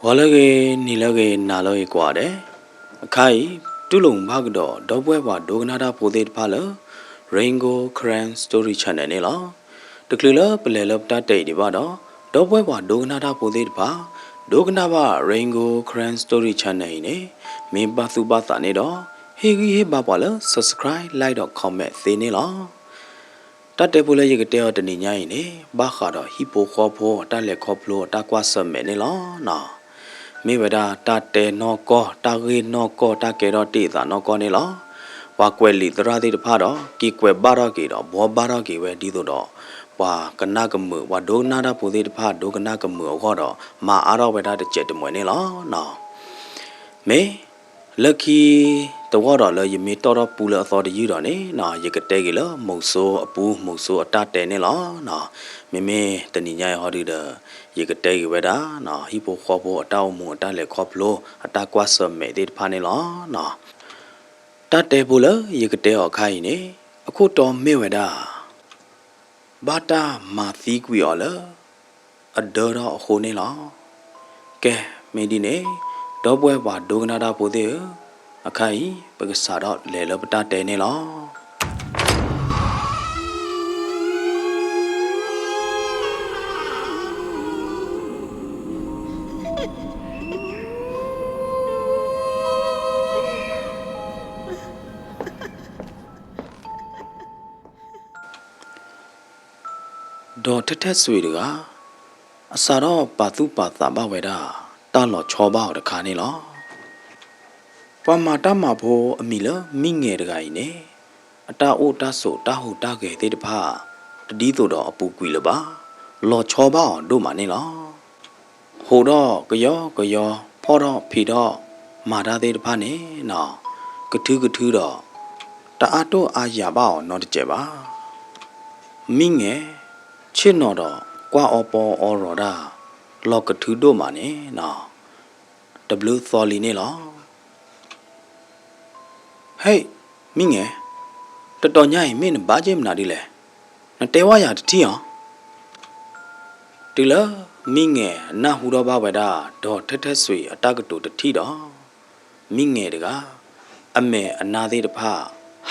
ဂီၤလၢအဂ့ၤ, နံၤလၢအဂ့ၤ, နၤလၢအဂ့ၤကိးဂၤဒဲး, အခါအံၤ တူၢ်လိာ်ဘၣ်ကဒီး ဒီပုၢ်ဝဲၢ်ပှၤဒိကနၣ်တၢ်ဖိသ့ၣ်တဖၣ်လၢ Rain Gold Karen Story Channel န့ၣ်လီၤ. တချုးလၢပလဲၤလၢပတၢ်တဲအံၤဒံးဘၣ်ဒီး, ဒီပုၢ်ဝဲၢ်ပှၤဒိကနၣ်တၢ်ဖိသ့ၣ်တဖၣ် ဒိကနၣ်ဘၣ် Rain Gold Karen Story Channel အံၤန့ၣ် မ့ၢ်ဘၣ်သူၣ်ဘၣ်သးန့ၣ်ဒီး ဟ့ၣ်ဂံၢ်ဟ့ၣ်ဘါပှၤလၢ subscribe, like ဒီး comment သ့န့ၣ်လီၤ. တၢ်တဲဖိလၢယကတဲအီၤတနံၤညါအံၤန့ၣ် ဘၣ်ဃးဒီးဟံၣ်ဖိဃီဖိအတၢ်လဲၤခီဖျိအတၢ်ကွၢ်ဆၢၣ်မဲာ်န့ၣ်လီၤ. မ့ၢ်ဝဲဒၣ်တၢ်တဲနီၢ်ကီၢ်, တၢ်ဂ့ၢ်နီၢ်ကီၢ်, တၢ်ကဲထီၣ်တ့ၢ်အသးနီၢ်ကီၢ်န့ၣ်လီၤ. ပှၤကွဲးလံာ်သရၣ်သ့ၣ်တဖၣ်ဒီး က့ၤကွဲးဘၣ်ထီၣ်က့ၤဒီး ဘှီဘၣ်ထီၣ်က့ၤဝဲဒ်သိးဒီး ပှၤကနၣ်ကမုာ်, ပှၤဒိကနၣ်တၢ်ဖိသ့ၣ်တဖၣ် ဒိကနၣ်ကမုာ်အဂီၢ်ဒီး မၤအါထီၣ်ဝဲဒၣ်တစဲးတမှဲၤန့ၣ်လီၤ. မ့ၢ် လၢခံတဝီၢ်ဒီးလၢယမ့ၢ်တီၣ်ထီၣ်ပူလၢအသီတယုၢ်ဒီးန့ၣ် ယကတဲက့ၤလၢမုဆိုးအပူ, မုဆိုးအတၢ်တဲန့ၣ်လီၤ. မ့မ့ၢ်တနံၤညါအံၤဟီဒုဒီး ယကတဲက့ၤဝဲဒၣ် ဟံၣ်ဖိဃီဖိအတၢ်အိၣ်မူအတၢ်လဲၤခီဖျိ အတၢ်ကွၢ်ဆၢၣ်မဲာ်သ့ၣ်တဖၣ်န့ၣ်လီၤ. တၢ်တဲဖိလၢယကတဲအီၤအခါအံၤန့ၣ် အခိၣ်တီမ့ၢ်ဝဲဒၣ် ဘၣ်တၢ်မၤသံကွံာ်အီၤလၢ အဒၢထီၣ်အဃိန့ၣ်လီၤ. ကဲ, မ့ၢ်ဒ်န့ၣ် ဒီပုၢ်ဝဲၢ်ပှၤဒိကနၣ်တၢ်ဖိသ့ၣ်ဧၢ, အခါအံၤ ပကစးထီၣ်လဲၤလၢပတၢ်တဲန့ၣ်လီၤ. ဒီးထဲထဲဆွ့ၤတဂၤ အစးထီၣ်ပာ်သူၣ်ပာ်သးဘၣ်ဝဲဒၣ် တၢ်လီၤဆီဘၣ်အီၤတခါန့ၣ်လီၤ. ပှၤမၤတၢ်မၤဖိအမံၤလၢမံငဲၤတဂၤအံၤန့ၣ် အတၢ်အိၣ်တၢ်ဆိးတၢ်ဟူးတၢ်ဂဲၤသ့ၣ်တဖၣ် တဒ်သိးဒီးအပူၤကွံာ်လၢၤဘၣ်, လီၤဆီဘၣ်အီၤဒိၣ်မးန့ၣ်လီၤ. ဟူးထီၣ်ကယီကယီ ဖီၣ်ထီၣ်ဖံးထီၣ် မၤတၢ်သ့ၣ်တဖၣ်န့ၣ် ကထုကထုဒီး တအါတိၢ်အါယၤဘၣ်အီၤနီတစဲးဘၣ်. မံငဲၤ ဆ့ၣ်နီၤဒီးကွၢ်အီပီအီရီၤတၢ် လီၤကထုဒိၣ်မးန့ၣ် တဘျုးသီလံန့ၣ်လီၤ. ဟဲ, မံငဲၤ, တတီၤညါအံၤမ့ၢ်နဘၣ်က့ၤမနုၤဒ်လဲၣ်, နတဲဝဲယၤတထံၣ်ဧါ. တုၤလၢမံငဲၤနၢ်ဟူထီၣ်ဘၣ်ဝဲဒၣ် ဒီးထဲထဲဆွ့ၤအတၢ်ကတိၤတထံၣ်ဒီး မံငဲၤတဂၤ အမဲာ်အနါသ့ၣ်တဖၣ်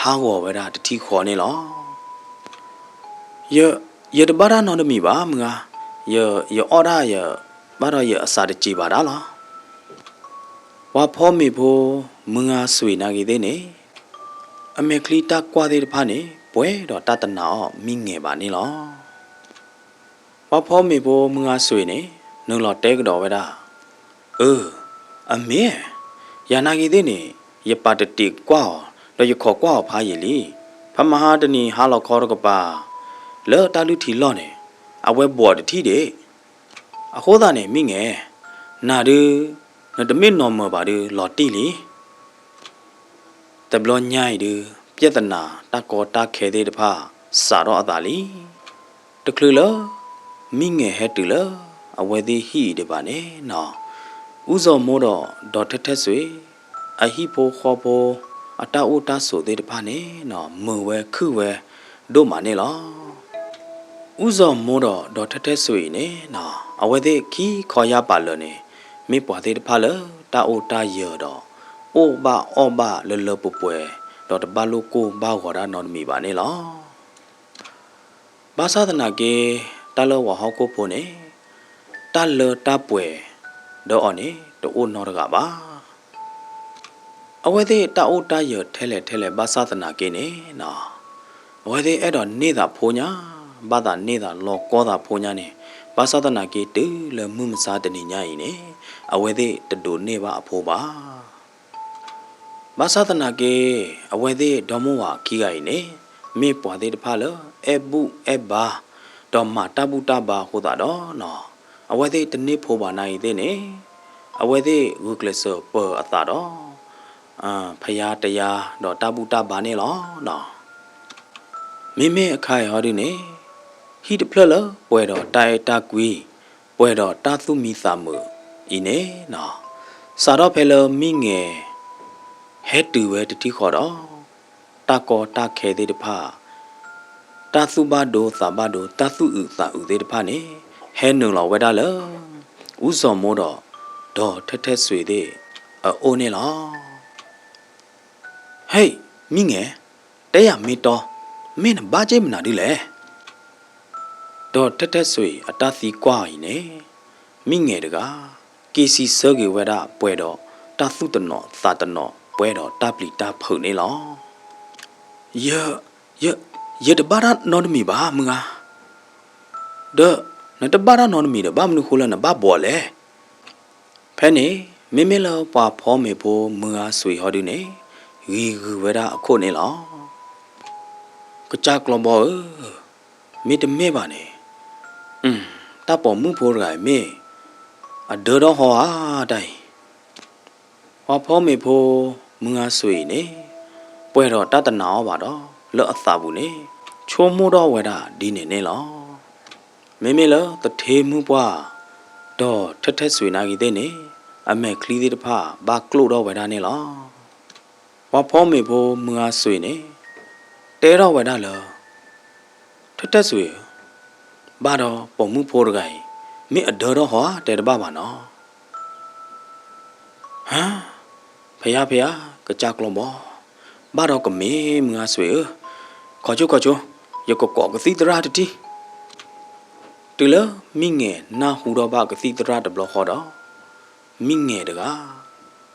ဟးဂီၤဝဲဒၣ်တထံၣ်ဃီန့ၣ်လီၤ. ယ, ယတဘၣ်တၢ်နီတမံၤဘၣ်မုၢ်ဂၤ, ယ, ယအီၣ်ဒၣ်ယ, ဘၣ်ဒီးယအစးတစံးဘၣ်ဒၣ်လီၤ. ပှၤဖီမ့ၤဖိ မုၢ်ဂၤဆွ့ၤနာ်ဂ့ၤသ့ၣ်န့ၣ် အမဲာ်ချံတၢ်ကွၢ်သ့ၣ်တဖၣ်န့ၣ် ပှဲၤဒီးတၢ်တနာ်အီၤမံငဲၤဘၣ်န့ၣ်လီၤ. ပှၤဖီမ့ၤဖိမုၢ်ဂၤဆွ့ၤန့ၣ် နုာ်လီၤတဲကဒီးဝဲဒၣ်, အၢ, အမ့ၢ်, ယၤနာ်ဂ့ၤသ့ၣ်န့ၣ် ယပာ်တတံးကွၢ်အီၤ ဒီးယခိးကွၢ်အီၤဖးယံာ်လံ. ဖဲမဟါတနံၤဟါလီၤခီတကပၤ လၢတၢ်လုၢ်ထံလီၢ်န့ၣ် အဝဲဘှီးတထံၣ်ဒံး. အဃိသတးန့ၣ် မံငဲၤ, နၤဒုး နတမ့ၢ်နီၢ်မၢၤဘၣ်ဒုး လီၤတံၢ်လံ. တဘျီညါအံၤဒုး ပြဿနာတၢ်ကီတၢ်ခဲသ့ၣ်တဖၣ် စးထီၣ်အသးလံ. တချုးလၢ မံငဲၤဟဲတုၤလၢ အဝဲသ့ၣ်ဟံၣ်အံၤဒံးဘၣ်န့ၣ်နီၤ, အူစီၤမိၢ်ဒီးဒီးထဲထဲဆွ့ၤ အဟံၣ်ဖိဃီဖိ အတၢ်အိၣ်တၢ်ဆိးသ့ၣ်တဖၣ်န့ၣ်နီၤ မုာ်ဝဲခုၣ်ဝဲဒိၣ်မးန့ၣ်လီၤ. အူစီၤမိၢ်ဒီးဒီးထဲထဲဆွ့ၤအံၤန့ၣ်နီၤ အဝဲသ့ၣ်ခံခီယါပာ်လၢာ်န့ၣ် မ့ၢ်ပှၤသ့ၣ်တဖၣ်လၢတၢ်အိၣ်တၢ်ယၢၤဒီး အိၣ်ဘၣ်အီၣ်ဘၣ်လၢလၢပှဲၤပှဲၤ ဒီးတဘၣ်လိၣ်ကိၢ်ဘၣ်ဂီၤဒၣ်နီတမံၤဘၣ်န့ၣ်လီၤ. ဘၣ်ဆၣ်သနာ်က့ တၢ်လၢပှၤဟီၣ်ခိၣ်ဖိန့ၣ် တၢ်လၢတၢ်ပှဲၤဒီးအီၤန့ၣ် တအိၣ်နီတဂၤဘၣ်. အဝဲသ့ၣ်တၢ်အိၣ်တၢ်ယၢၤထဲလဲၣ်ထဲလဲၣ်ဘၣ်ဆၣ်သနာ်က့န့ၣ်နီၤ, အဝဲသ့ၣ်အဲၣ်ဒိးန့ၢ်သးဖိညါ, ဘၣ်သးန့ၢ်သးလီၤကီသးဖိညါန့ၣ်, ဘၣ်ဆၣ်သနာ်က့တုၤလၢမုၢ်မဆါတနံၤညါအံၤန့ၣ်, အဝဲသ့ၣ်တဒိးန့ၢ်ဘၣ်အဖိဘၣ်. ဘၣ်ဆၣ်သနာ်က့ အဝဲသ့ၣ်ဒီမိၢ်ဝၤခံဂၤအံၤန့ၣ် မ့ၢ်ပှၤသ့ၣ်တဖၣ်လၢအဲၣ်ဘူၣ်အဲၣ်ဘါ ဒီးမၤတၢ်ဘူၣ်တၢ်ဘါအဃိသတးဒီးနီၤ, အဝဲသ့ၣ်တန့ၢ်ဖိဘၣ်နာ်ဂ့ၤသ့ၣ်န့ၣ်, အဝဲသ့ၣ်ဂုာ်ကျဲးစၢးပၢၤအသးဒီး ဖယါတယါဒီးတၢ်ဘူၣ်တၢ်ဘါန့ၣ်လီၤ. မ့မ့ၢ်အခါအံၤဟီဒုန့ၣ်, ဟံၣ်တဖျၢၣ်လၢပှဲၤဒီးတၢ်အဲၣ်တၢ်ကွံ, ပှဲၤဒီးတၢ်သူၣ်မံသးမုာ်အံၤန့ၣ်နီၤ, စးထီၣ်ဖဲလၢမံငဲၤ ဟဲတုၤဝဲတထံၣ်ဃီဒီး တၢ်ကီတၢ်ခဲသ့ၣ်တဖၣ်, တၢ်သူၣ်ဘၣ်ဒိသးဘၣ်ဒိ တၢ်သူၣ်အုးသးအုးသ့ၣ်တဖၣ်န့ၣ် ဟဲနုာ်လီၤဝဲဒၣ်လၢ အူစီၤမိၢ်ဒီး ဒီးထဲထဲဆွ့ၤသ့ၣ်အအိၣ်န့ၣ်လီၤ. ဟဲ, မံငဲၢ်, တဲယၤမ့ၢ်တီ, မ့ၢ်နဘၣ်က့ၤမနုၤဒ်လဲၣ်. ဒီးထဲထဲဆွ့ၤအတၢ်သံကွၢ်အံၤန့ၣ်, မံငဲၢ်တဂၤ က့ၤစံးဆၢက့ၤဝဲဒၣ်ပှဲၤဒီးတၢ်သူၣ်တနီၤသးတနီၤ ပှဲၤဒီးတၢ်ပျံၤတၢ်ဖုးန့ၣ်လီၤ. ယ, ယ, ယတဘၣ်တၢ်နီတမံၤဘၣ် မုၢ်ဂၤ. ဒီးနတဘၣ်တၢ်နီတမံၤဒီး ဘၣ်မနုၤဃိလၢနဘၣ်ဘှီးလဲၣ်. ဖဲန့ၣ် မ့မ့ၢ်လၢပှၤဖီမ့ၤဖိမုၢ်ဂၤဆွ့ၤဟီဒုန့ၣ် ဂံၤဂုၤဝဲဒၣ်အခိၣ်န့ၣ်လီၤ. ကစၢ်ကျီဘီဧၢ, မ့တမ့ၢ်ဘၣ်န့ၣ်, တၢ်ပိာ်မုၣ်ဖိတဂၤအံၤမ့ၢ်အဒၢထီၣ်ဟီဧါတၢ်အံၤ. ပှၤဖီမ့ၤဖိမုၢ်ဂၤဆွ့ၤအံၤန့ၣ် ပှဲၤဒီးတၢ်တနာ်အီၤဘၣ်ဒီး လၢအသးပူၤန့ၣ် ဆိကမိၣ်ထီၣ်ဝဲဒၣ်ဒ်န့ၣ်န့ၣ်လီၤ. မ့မ့ၢ်လၢသထ့မုၣ်ပှၢ် ဒီးထဲထဲဆွ့ၤနာ်က့ၤသ့ၣ်န့ၣ် အမဲာ်ချံသ့ၣ်တဖၣ်ဘၣ်ကျိၣ်ထီၣ်ဝဲဒၣ်န့ၣ်လီၤ. ပှၤဖီမ့ၤဖိမုၢ်ဂၤဆွ့ၤန့ၣ် တဲထီၣ်ဝဲဒၣ်လၢ ထဲထဲဆွ့ၤဧၢ, ဘၣ်ဒီးပိာ်မုၣ်ဖိတဂၤအံၤ မ့ၢ်အဒၢထီၣ်ဟီဧါ တဲတဘၣ်ဘၣ်နီၤ. ဟါ, ဖယါဖယါ, ကစၢ်ကျီဘီ, ဘၣ်ဒီးကမ့ၢ်မုၢ်ဂၤဆွ့ၤဧၢ, ခီဆိခီဆိ, ယကကိးကသံၣ်သရၣ်တထံၣ်. တုၤလၢမံငဲၢ်နၢ်ဟူထီၣ်ဘၣ်ကသံၣ်သရၣ်တဘျီဃီဒီး, မံငဲၢ်တဂၤ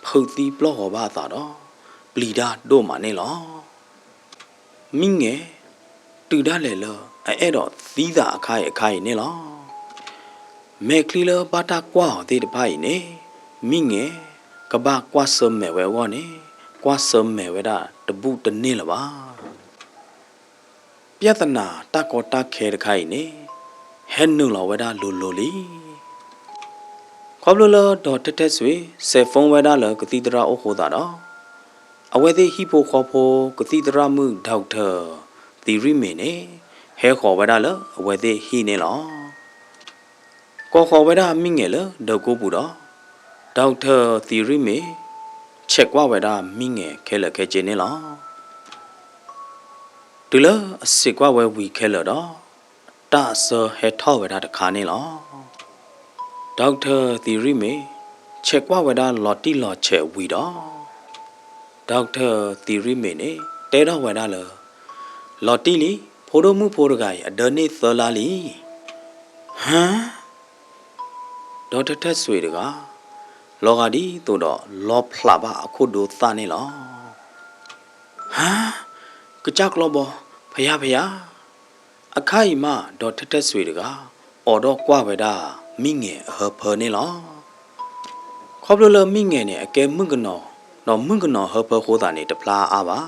ဖုးသံပျီၢ်ဂီၤဘၣ်အသးဒီး ပျံၤတၢ်ဒိၣ်မးန့ၣ်လီၤ. မံငဲၢ် တုၤဒၣ်လဲာ်လၢအအဲၣ်ဒိးသံသးအခါအံၤအခါအံၤန့ၣ်လီၤ. မဲာ်ချံလၢဘၣ်တၢ်ကွၢ်အီၤသ့ၣ်တဖၣ်အံၤန့ၣ် မံငဲၢ်ကဘၣ်ကွၢ်ဆၢၣ်မဲာ်ဝဲအဂီၢ်န့ၣ် ကွၢ်ဆၢၣ်မဲာ်ဝဲဒၣ်တဘူၣ်တန့ၢ်လၢၤဘၣ်. ပြဿနာတၢ်ကီတၢ်ခဲတခါအံၤန့ၣ် ဟဲနုာ်လီၤဝဲဒၣ်လိၤလိၤလံ. ခီဖျိလၢဒီးထဲထဲဆွ့ၤ စဲးဖိဝဲဒၣ်လၢကသံၣ်သရၣ်အိၣ်ဃိသးဒီး အဝဲသ့ၣ်ဟံၣ်ဖိဃီဖိကသံၣ်သရၣ်မုၣ် doctor သံရံၣ်မ့ၤန့ၣ် ဟဲဃီၤဝဲဒၣ်လၢအဝဲသ့ၣ်ဟံၣ်န့ၣ်လီၤ. ကိးဃီၤဝဲဒၣ်မံငဲၢ်လၢဒၢးကိးပူၤဒီး doctor သံရံၣ်မ့ၤ ဆဲးကွၢ်ဝဲဒၣ်မံငဲၢ်ခဲလၢာ်ခဲဆ့န့ၣ်လီၤ. တုၤလၢအဆဲးကွၢ်ဝဲဝံၤခဲလၢာ်ဒီး တၢ်အဆၢဟဲထီၣ်ဝဲဒၣ်တခါန့ၣ်လီၤ. doctor သံရံၣ်မ့ၤ ဆဲးကွၢ်ဝဲဒၣ်လီၤတံၢ်လီၤဆဲးဝံၤဒီး doctor သံရံၣ်မ့ၤန့ၣ် တဲထီၣ်ဝဲဒၣ်လၢ လီၤတံၢ်လံ, ဖိဒိၣ်မုၣ်ဖိတဂၤအံၤအဒၢန့ၢ်သၢလါလံ. ဟါ, ဒီးထဲထဲဆွ့ၤတဂၤ လီၤဂာ်ဒ်သိးဒီးလီဖျးဘၣ်အခိၣ်ဒိသၣ်န့ၣ်လီၤ. ဟါ, ကစၢ်ကျီဘီ, ဖယါဖယါ, အခါအံၤမး ဒီးထဲထဲဆွ့ၤတဂၤ အိးထီၣ်ကွၢ်ဝဲဒၣ်မံငဲၢ်အဟၢဖၢန့ၣ်လီၤ. ခီဖျိလၢမံငဲၢ်န့ၣ် အကဲမုၣ်ကနီၤ, ဒီးမုၣ်ကနီၤဟၢဖၢဃိသးန့ၣ် တဖျါအါဘၣ်,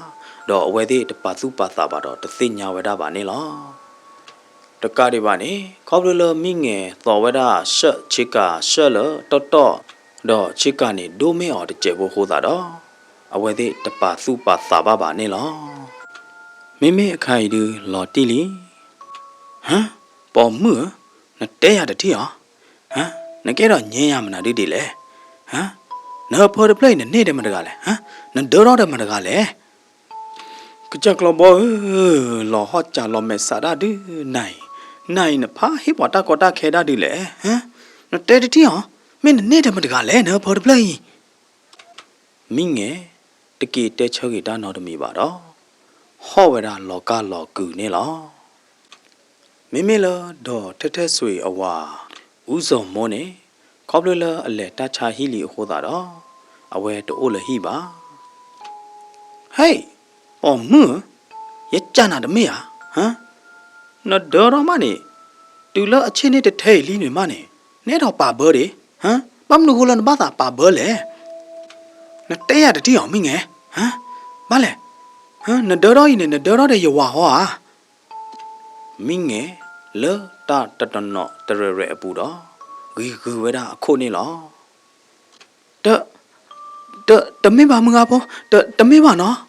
ဒီးအဝဲသ့ၣ်တပာ်သူၣ်ပာ်သးဘၣ်ဒီး တသ့ၣ်ညါဝဲဒၣ်ဘၣ်န့ၣ်လီၤ. တကးဒံးဘၣ်န့ၣ် ခီဖျိလၢမံငဲၢ်သိးဝဲဒၣ်ဆၢၣ်ဆ့ကၤဆၢၣ်လၢတီၢ်တီၢ်, ဒီးဆ့ကၤန့ၣ်ဒိၣ်မ့ၢ်အီၤတစဲးဖိဃိသးဒီး အဝဲသ့ၣ်တပာ်သူၣ်ပာ်သးဘၣ်ဘၣ်န့ၣ်လီၤ. မ့မ့ၢ်အခါအံၤဒုးလီၤတံၢ်လံ. ဟါ, ပိာ်မုၣ်ဧၢ, နတဲယၤတထံၣ်အီၤ, ဟါ, နကအဲၣ်ဒိးညဲယၤမနုၤဒ်ဒ်လဲၣ်. ဟါ, နဟၢဖၢတဖျၢၣ်အံၤ နန့ၢ်ဒီးမတဂၤလဲၣ်. ဟါ, နဒၢထီၣ်ဒီးမတဂၤလဲၣ်. ကစၢ်ကျီဘီဧၢ, လီၤဟီၣ်စးလီၤမဲာ်ဆှးဒၣ်ဒုးနၤအံၤ, နၤအံၤနဖးဟ့ၣ်ပှၤတၢ်ကီတၢ်ခဲဒၣ်ဒုးလဲၣ်. ဟါ, နတဲတထံၣ်အီၤ, မ့ၢ်နန့ၢ်ဒီးမတဂၤလဲၣ် နဟၢဖၢတဖျၢၣ်အံၤ. မံငဲၢ်တက့ၤတဲဆၢက့ၤတၢ်နီတမံၤဘၣ်ဒီး ဟီၣ်ဝဲဒၣ်လီၤကၢ်လီၤကုာ်န့ၣ်လီၤ. မ့မ့ၢ်လၢဒီးထဲထဲဆွ့ၤအဝၤ အူစီၤမိၢ်န့ၣ် ခီဖျိလၢအလဲၤတၢ်ဆါဟံၣ်လံအဃိသတးဒီး အဝဲတအိၣ်လၢဟံၣ်ဘၣ်. ဟဲ, ပိာ်မုၣ်ဧၢ, ယကၢ်နၤတမ့ၢ်ဧါ. ဟါ, နဒၢထီၣ်မးန့ၣ်, တုၤလၢအဆ့ၣ်န့ၢ်တထဲအံၤလံန့ၣ်မးန့ၣ်, နအဲၣ်ဒိးပာ်ဘၢဒံး. ဟါ, ဘၣ်မနုၤဃိလၢနဘၣ်သးပာ်ဘၢလဲၣ်. နတဲယၤတထံၣ်အီၤ မံငဲၢ်. ဟါ, ဘၣ်လဲၣ်. ဟါ, နဒၢထီၣ်အံၤန့ၣ် နဒၢထီၣ်ဒီးယဝၤဟီဧါ. မံငဲၢ်လၢတၢ်တနီၤနီၤတရဲၣ်ရဲၣ်အပူၤဒီး ဂံၤဂုၤဝဲဒၣ်အခိၣ်န့ၣ်လီၤ. တ, တ, တမ့ၢ်ဘၣ်မုၢ်ဂၤဖိ, တ, တမ့ၢ်ဘၣ်နီၤ.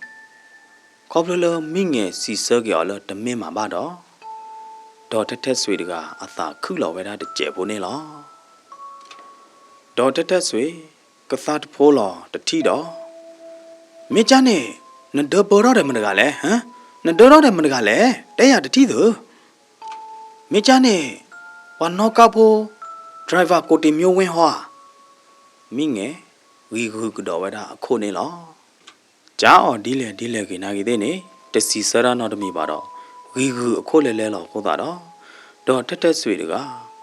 ခီဖျိလၢမံငဲၢ်စံးဆၢက့ၤအီၤလၢတမ့ၢ်မးဘၣ်ဒီး, ဒီးထဲထဲဆွ့ၤတဂၤအသးခုၣ်လီၤဝဲဒၣ်တစဲးဖိန့ၣ်လီၤ. ဒီးထဲထဲဆွ့ၤ ကသါတဖိလီၤတထံၣ်ဒီး, မ့ၢ်ကၢ်န့ၣ် နဒၢပၢထီၣ်ဒီးမတဂၤလဲၣ်. ဟါ, နဒၢထီၣ်ဒီးမတဂၤလဲၣ်, တဲယၤတထံၣ်သု. မ့ၢ်ကၢ်န့ၣ် ပှၤနီၣ်ကါဖိ driver ကိးတ့ၤမၠိဝ့ၢ်ဟီဧါ. မံငဲၤ ဂံၢ်ဂုၢ်ကဒီးဝဲဒၣ်အခိၣ်န့ၣ်လီၤ. ကၢအီၤဒ်လဲၣ်ဒ်လဲၣ်ဂ့ၤနာ်ဂ့ၤသ့ၣ်န့ၣ် တစံးဆၢတၢ်နီတမံၤဘၣ်ဒီး ဂံၢ်ဂုၢ်အခိၣ်လဲၤလဲလီၤအဃိသတးဒီး ဒီးထဲထဲဆွ့ၤတဂၤ